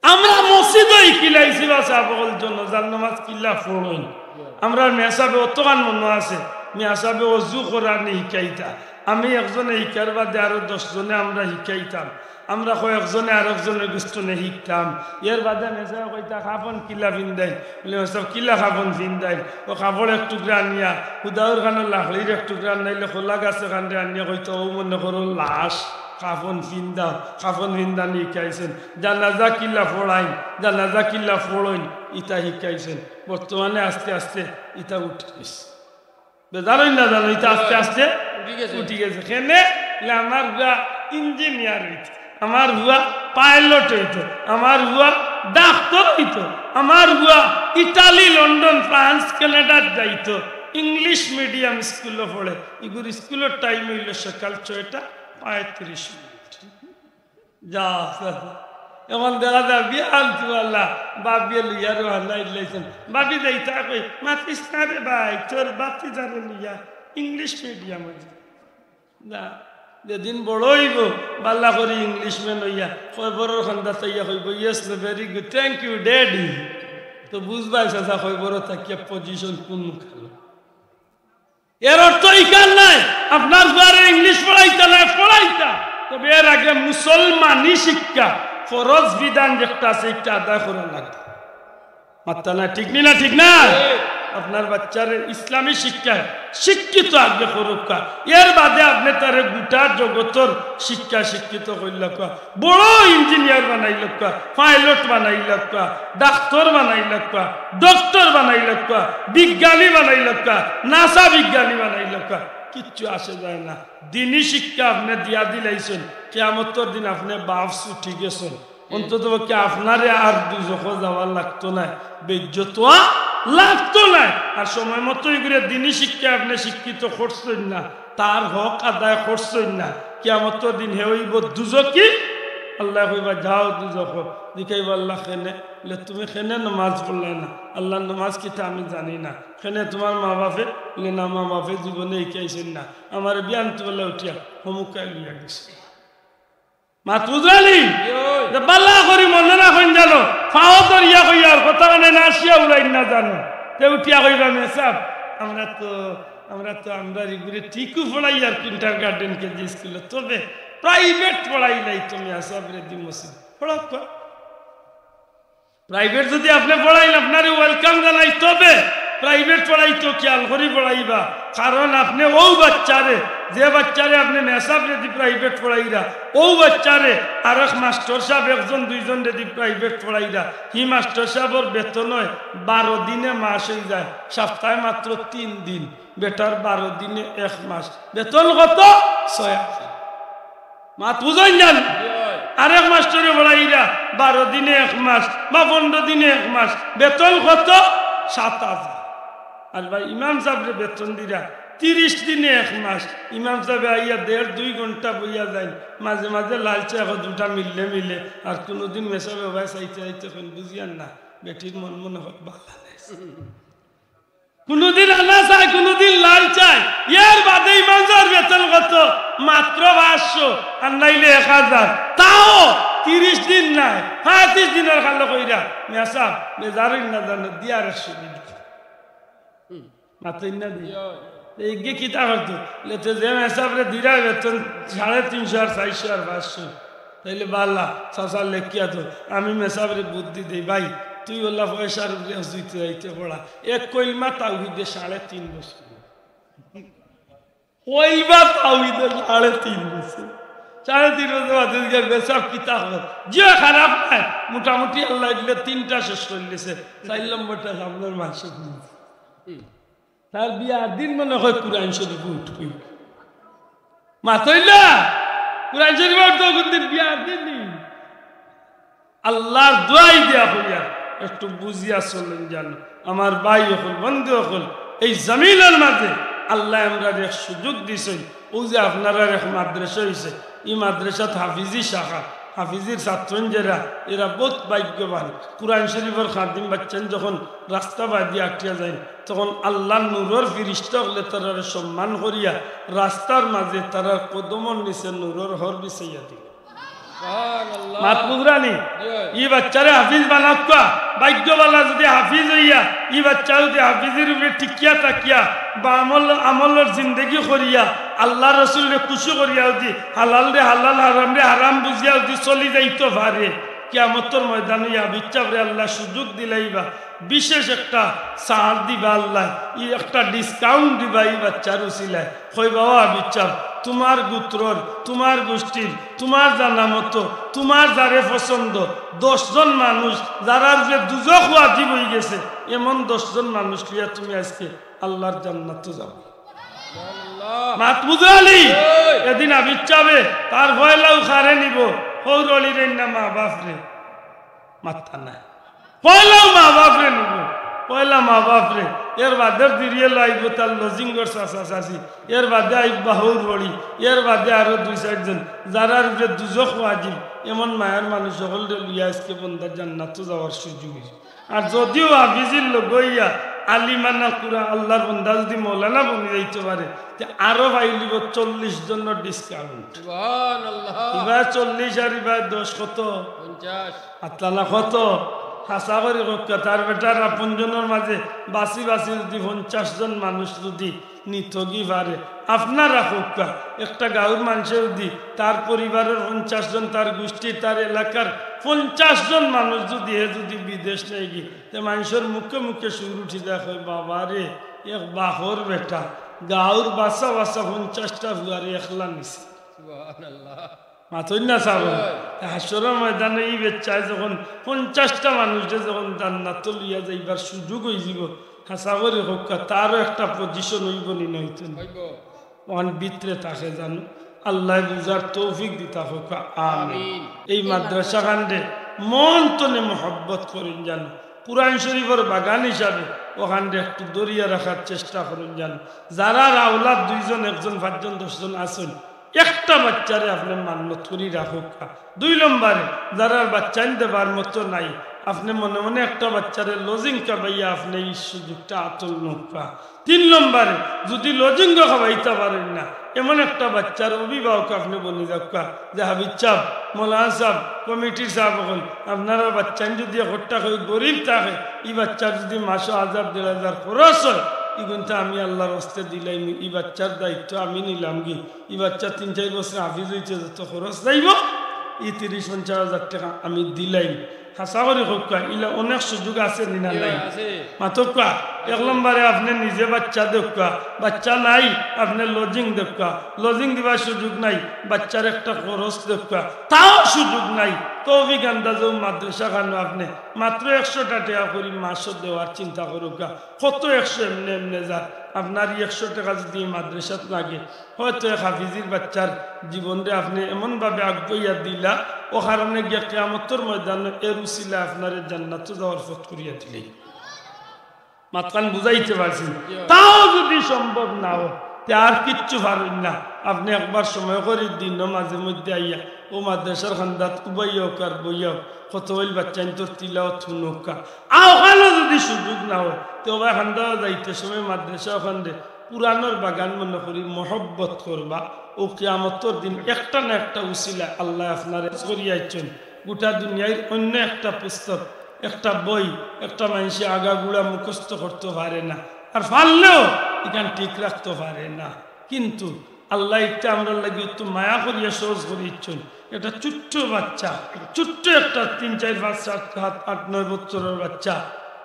আমরা মসজিদো হিকিলাইছি বা সাব অকল জনাজার নামাজ কিলা পড়ইন। আমরার মেসাবে অতখান মনো আছে, মেসাবে অজু করানি হিকাইতা। আমি একজনে হিকার বাদে আরো দশ জনে আমরা হিকাইতাম। আমরা কয়েকজনে আরকজনর গুস্তনে হিকতাম। এর বাদে মেসাবে কইতা, "কাফন কিলা ফিন্দাইন?" বলে, "মেসাব, কিলা কাফন ফিন্দাইন?" অউ কাপড় এক টুকরা আনিয়া, হুদাউর খানো লাকড়ির এক টুকরা আনাইলে, খোলা গাছ এখানরে আনিয়া কইতা, "অউ মনো করো লাশ।" কাফন ফিন্দাও, কাফন ফিন্দানি হিকাইছইন, জানাজা কিলা ফড়াইন, জানাজা কিলা ফড়ইন, ইতা হিকাইছইন। বর্তমানে আস্তে আস্তে ইতা উঠি গেছে। বেজার অইন না জানো, ইতা আস্তে আস্তে উঠি গেছে। উঠি গেছে। কেনে? বলে, আমার পুয়া ইঞ্জিনিয়ার অইতো, আমার পুয়া পাইলট অইতো, আমার পুয়া ডাক্তার অইতো, আমার পুয়া ইটালি, লন্ডন, ফ্রান্স, কানাডাত যাইতো, ইংলিশ মিডিয়াম স্কুলো পড়ে। ইগুর স্কুলর টাইম অইলো সকাল ছয়টা পঁয়ত্রিশ মিনিট। যা, যা, যা। এখন দেখা যায় বিয়ান তুমাল্লা, বাবিয়ে লইয়া রওয়ানা দিলাইছইন। বাবি যাইতা কই, "মাতিস না রে ভাই, তোর বাতিজারে লইয়া ইংলিশ মিডিয়াম অইছে।" না, যেদিন বড় অইবো, বালা করি ইংলিশম্যান অইয়া, কবরর কান্দাত আইয়া কইবো, "Yes, no, very good, thank you, daddy।" তো বুঝবায় চাচা, কবরো থাকিয়া পজিশন কুন কালো। এর অর্থ ইখান নায়, আপনার পুয়ারে ইংলিশ পড়াইতা নায়, পড়াইতা। তবে এর আগে মুসলমানি শিক্ষা, ফরজ বিধান যেটা আছে, একটা আদায় করা লাগবো। মাত্তা না, ঠিক নি না? ঠিক না? আপনার বাচ্চারে ইসলামী শিক্ষায় শিক্ষিত আগে করউক্কা, এর বাদে আপনে তারে গোটা জগতর শিক্ষা শিক্ষিত করলাউক্কা। বড় ইঞ্জিনিয়ার বানাইলাউক্কা, পাইলট বানাইলাউক্কা, ডাক্তার বানাইলাউক্কা, ডক্টর বানাইলাউক্কা, বিজ্ঞানী বানাইলাউক্কা, নাসা বিজ্ঞানী বানাইলাউক্কা, কিচ্ছু আসে যায় না। দিনী শিক্ষা আপনে দিয়া দিলাইছইন, কিয়ামতর দিন আপনে বাফ ছুটি গেছইন। অন্তত পক্ষে আপনারে আর দুজখো যাওয়া লাগতো নায়, বেইজ্জত অওয়া লাগতো নায়। আর সময় মতো ইগুরে দিনী শিক্ষা আপনে শিক্ষিত করছইন না, তার হক আদায় করছইন না, কিয়ামতর দিন হে অইবো দুজখি। আল্লায় কইবা, "যাও দুজখো।" জিকাইবা, "আল্লাহ কেনে?" বলে, "তুমি কেনে নমাজ পড়লায় না?" "আল্লাহ, নমাজ কিতা আমি জানি না।" "কেনে তুমার মা বাফে?" বলে, "না, মা বাফে জীবনে হিকাইছইন না, আমারে বিয়ান তুমাল্লা উঠিয়া হমুকায় লইয়া গেছে।" মাত বুঝরানি? যে বালা করি মনো রাখইন জানো, ফাও ধরিয়া কইয়ার কথা মানে না আসিয়া উড়াইন না জানো। তে উঠিয়া কইবা, "মেসাব, আমরা তো, আমরা তো আমরা ইগুরে ঠিকউ পড়াইয়ার কিন্ডারগার্ডেন, কেজি স্কুলো, তবে প্রাইভেট পড়াইলাই তুমি আসাবরে দি মসজিদ পড়াউক্কা।" প্রাইভেট যদি আপনে পড়াইন, আপনারে ওয়েলকাম জানাই, তবে প্রাইভেট পড়াইতো খিয়াল করি পড়াইবা, কারণ আপনে অউ বাচ্চারে, যে বাচ্চারে আপনে মেসাবরে দি প্রাইভেট পড়াইরা, অউ বাচ্চারে আরক মাস্টর সাব একজন দুইজনরে দি প্রাইভেট পড়াইরা, হি মাস্টর সাবর বেতন অয় বারো দিনে মাস অইযায়, সপ্তাহে মাত্র তিন দিন, বেটার বারো দিনে এক মাস, বেতন কত? ছয় হাজার। মাত বুঝইন জানো? আরক মাস্টরে পড়াইরা বারো দিনে এক মাস বা পনরো দিনে এক মাস, বেতন কত? সাত হাজার। আর ভাই, ইমাম সাবরে বেতন দিরা তিরিশ দিনে এক মাস, ইমাম সাবে আইয়া দেড় দুই ঘন্টা বইয়া যাইন, মাঝে মাঝে লাল চা অখন দুটা মিললে মিলে, আর কুনুদিন মেসাবে ভাই চাইতে চাইতে কইন, "বুঝিয়ার না, বেটির মন মনে অয় বালা নাই।" কুনুদিন আনা চায়, কুনুদিন লাল চায়। এর বাদে ইমাম সাবর বেতন কত? মাত্র পাঁচশো, আর নাইলে এক হাজার। তাও তিরিশ দিন নায়, পঁয়ত্রিশ দিনর খালো কইরা, "মেসাব, বেজার অইন না জানো, দিয়ার একশো দিন।" মাতইন না দি। তে ইগে কিতা করতো? লেতে যে মেসাবরে দিরা বেতন সাড়ে তিনশো আর চাইরশো আর পাঁচশো। তাইলে বালা, চাচা লেখিয়া তো, আমি মেসাবরে বুদ্ধি দেই, "ভাই, তুই অলা পয়সার উপরে অজুইতে যাইতে পড়া, এক কলমা তাওহিদে সাড়ে তিন বছর।" কলমা তাওহিদে সাড়ে তিন বছর। সাড়ে তিন বছর বাদে গিয়া মেসাব কিতা কর? যে খারাপ নায়, মোটামুটি আল্লায় দিলে তিনটা শেষ করিলিছে, চাইর নম্বরটা সামনর মাসে দিন। তার বিয়ার দিন মনে অয় কোরআন শরীফ উঠবো। মাতইন না? কোরআন শরীফ উঠতো কুনদিন? বিয়ার দিন নি। আল্লার দোয়াই দিয়া কইয়ার, একটু বুঝিয়া চলইন জানো। আমার ভাই অকল, বন্ধু অকল, এই জমিনর মাঝে আল্লায় আমরারে এক সুযোগ দিছইন। অউ যে আপনারার এক মাদ্রাসা অইছে, ই মাদ্রাসাত হাফিজি শাখা, হাফিজির ছাত্রইন যেরা, এরা বউত ভাগ্যবান। কোরআন শরীফর খাদিম বাচ্চাইন যখন রাস্তা বাদি আটিয়া যাইন, তখন আল্লার নূরর ফিরিস্তা অকলে তারারে সম্মান করিয়া রাস্তার মাঝে তারার কদমর নিচে নূরর হর বিছাইয়া দিবা। সুবহানাল্লাহ। মাত বুঝরানি? জি। ই বাচ্চারে হাফিজ বানাউক্কা, ভাগ্য বালা যদি হাফিজ অইয়া, ই বাচ্চা যদি হাফিজির উপরে টিকিয়া থাকিয়া, বা আমল, আমলর জিন্দেগি করিয়া, আল্লার রসুলরে খুশি করিয়া যদি, হালালরে হালাল, হারামরে হারাম বুঝিয়া যদি চলি যাইতো পারে, কিয়ামতর ময়দানো ই হাফিজ সাবরে আল্লায় সুযোগ দিলাইবা, বিশেষ একটা ছাড় দিবা আল্লায়, ই একটা discount দিবা ই বাচ্চার উছিলায়। কইবা, "ও হাফিজ সাব, তুমার গুত্রর, তুমার গুষ্টির, তুমার জানা মতো, তুমার যারে পছন্দ, দশ জন মানুষ যারার উপরে দুজখ ওয়াজিব অইগেছে, এমন দশ জন মানুষ লইয়া তুমি আইজকে আল্লার জান্নাতো যাও। মাত বুঝো আলী? এদিন আবির চাবে তার পয়লাউ কারে নিবো, হউর অলিরে না মা বাপরে? মাত্তা নাই। পয়লাউ মা বাপরে নিবো, পয়লা মা বাপরে, এর বাদে দিরিয়ে লাইবো তার লজিংগর চাচা চাচি, এর বাদে আইবা হউর অলি, এর বাদে আরো দুই চাইরজন, যারার উপরে দুজখ ওয়াজিব, এমন মায়ার মানুষ অকলরে লইয়া আইজকে বন্দার জান্নাতো যাওয়ার সুযোগ অইছে। আর যদিও হাফিজির লগে অইয়া আলিমানা কুরআন আল্লার বন্দা যুদি মৌলানা বনি যাইতো পারে, তে আরো পাইলিবো চল্লিশ জনর discount। সুবহানাল্লাহ। ইবায় চল্লিশ আর ইবায় দশ কত? পঞ্চাশ। আতলা না কত? হাছা করি কউক্কা, তার বেটার আপনজনর মাজে বাছি বাছি যুদি পঞ্চাশ জন মানুষ যুদি নিতোগি পারে, আপনারা কউক্কা, একটা গাউর মানষে যুদি তার পরিবারর পঞ্চাশ জন, তার গুষ্টির, তার এলাকার পঞ্চাশ জন মানুষ যুদি হে যুদি বিদেশ নেয়গি, তে মানষর মুখে মুখে সুর উঠি যায়, কয়, "বাবা রে, এক বাপর বেটা, গাউর বাছা বাছা পঞ্চাশটা ফুয়ারে একলা নিছে।" সুবহানাল্লাহ। মাতইন না সাব। হাশরর ময়দানো ই বেচ্চায় যখন পঞ্চাশটা মানুষরে যখন জান্নাতো লইয়া যাইবার সুযোগ অইযিবো, হাছা করি কউক্কা, তারও একটা position অইবো নি না অইতো না? অইবো। অখান ভিতরে থাকে জানো, আল্লায় বুঝার তৌফিক দিতা কউক্কা, আমিন। আমিন। এই মাদ্রাসা খানরে মন তনে মহব্বত করইন জানো, কুরআন শরীফর বাগান হিসাবে অখানরে একটু ধরিয়া রাখার চেষ্টা করইন জানো। যারার আওলাদ দুইজন, একজন, পাঁচজন, দশজন আছইন, একটা বাচ্চারে আপনে মান্নত করি রাখউক্কা। দুই নম্বরে, যারার বাচ্চাইন দেবার মতো নাই, আপনে মনে মনে একটা বাচ্চারে লজিং খাবাইয়া আপনে ই সুযোগটা আতর নউক্কা। তিন নম্বরে, যুদি লজিংও খাবাইতা পারইন না, এমন একটা বাচ্চার অভিভাবক আপনে বনি যাউক্কা যে, "হাফিজ সাব, মৌলানা সাব, কমিটির সাব অকল, আপনারার বাচ্চাইন যুদি একটা কই গরিব থাকে, ই বাচ্চার যুদি মাসো হাজার দেড় হাজার খরচ অয়, ইগুনতা আমি আল্লার ওয়াস্তে দিলাইমু, ই বাচ্চার দায়িত্ব আমি নিলামগি।" ই বাচ্চা তিন চাইর বছর হাফিজ অইতে যত খরচ যাইবো, ই তিরিশ পঞ্চাশ হাজার টেকা আমি দিলাইমু। হাছা করি কউক্কা, ইলা অনেক সুযোগ আছে নি না নাই? আছে। মাতউক্কা, এক নম্বরে আপনে নিজে বাচ্চা দেউক্কা, বাচ্চা নাই, আপনে লজিং দেউক্কা, লজিং দিবার সুযোগ নাই, বাচ্চার একটা খরচ দেউক্কা, তাও সুযোগ নাই। তৌফিক আন্দাজে মাদ্রাসা খানো আপনে মাত্র একশোটা টেকা করি মাসো দেওয়ার চিন্তা করউক্কা। কত একশো এমনে এমনে যার। আপনার ই একশো টেকা যুদি ই মাদ্রাসাত লাগে, হয়তো এক হাফিজির বাচ্চার জীবনরে আপনে এমনভাবে আগুয়াইয়া দিলা, অউ কারণে গিয়া কিয়ামতর ময়দানো এর উছিলায় আপনারে জান্নাতো যাওয়ার পথ করিয়া দিলাইন। মাতখান বুঝাইতে পারছি? তাও যুদি সম্ভব না অয়, তে আর কিচ্ছু পারইন না। আপনে একবার সময় করি দিনো মাঝে মধ্যে আইয়া অউ মাদ্রাসার কান্দাত উবাইয়া অউক আর বইয়া অউক, কত অইল বাচ্চাইন্তর তিলাওত হুনউক্কা। অউ কানো যুদি সুযোগ না অয়, তে অউ বায় কান্দাত যাইতে সময় মাদ্রাসা অখানরে কুরআনর বাগান মনে করি মহব্বত করবা। অউ কিয়ামতর দিন একটা না একটা উছিলায় আল্লায় আপনারে করিয়া আইছইন। গোটা দুনিয়ার অইন্য একটা পুস্তক, একটা বই, একটা মানষে আগাগুড়া মুখস্থ করতো পারে না, আর পারলেও ইখান ঠিক রাখতো পারে না। কিন্তু আল্লায় ইটা আমরার লাগি অত মায়া করিয়া সহজ করি দিছইন। একটা ছোট্ট বাচ্চা, ছোট্ট একটা তিন, চাইর, পাঁচ, সাত, সাত, আট, নয় বছরর বাচ্চা,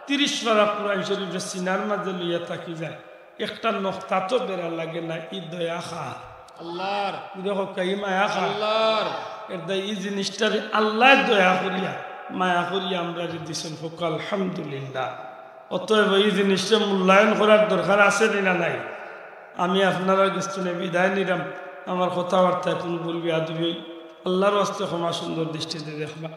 তিরিশ পারা কুরআন শরীফরে সিনার মাঝে লইয়া থাকি যায়। একটা নক্তাত বেড়া লাগে না, ই দয়া কার? আল্লার। ইরে কউক্কা, ই মায়া কার? আল্লার। এরদায় ই জিনিসটারে আল্লায় দয়া করিয়া, মায়া করিয়া আমরারে দিছইন, কউক্কা আলহামদুলিল্লাহ। অতএব ই জিনিসটা মূল্যায়ন করার দরকার আছে নি না নাই? আমি আপনারার গেছ থনে বিদায় নিরাম, আমার কথাবার্তায় কুনু ভুল বেয়াদবি অইলে আল্লার ওয়াস্তে ক্ষমা সুন্দর দৃষ্টিতে দেখবা।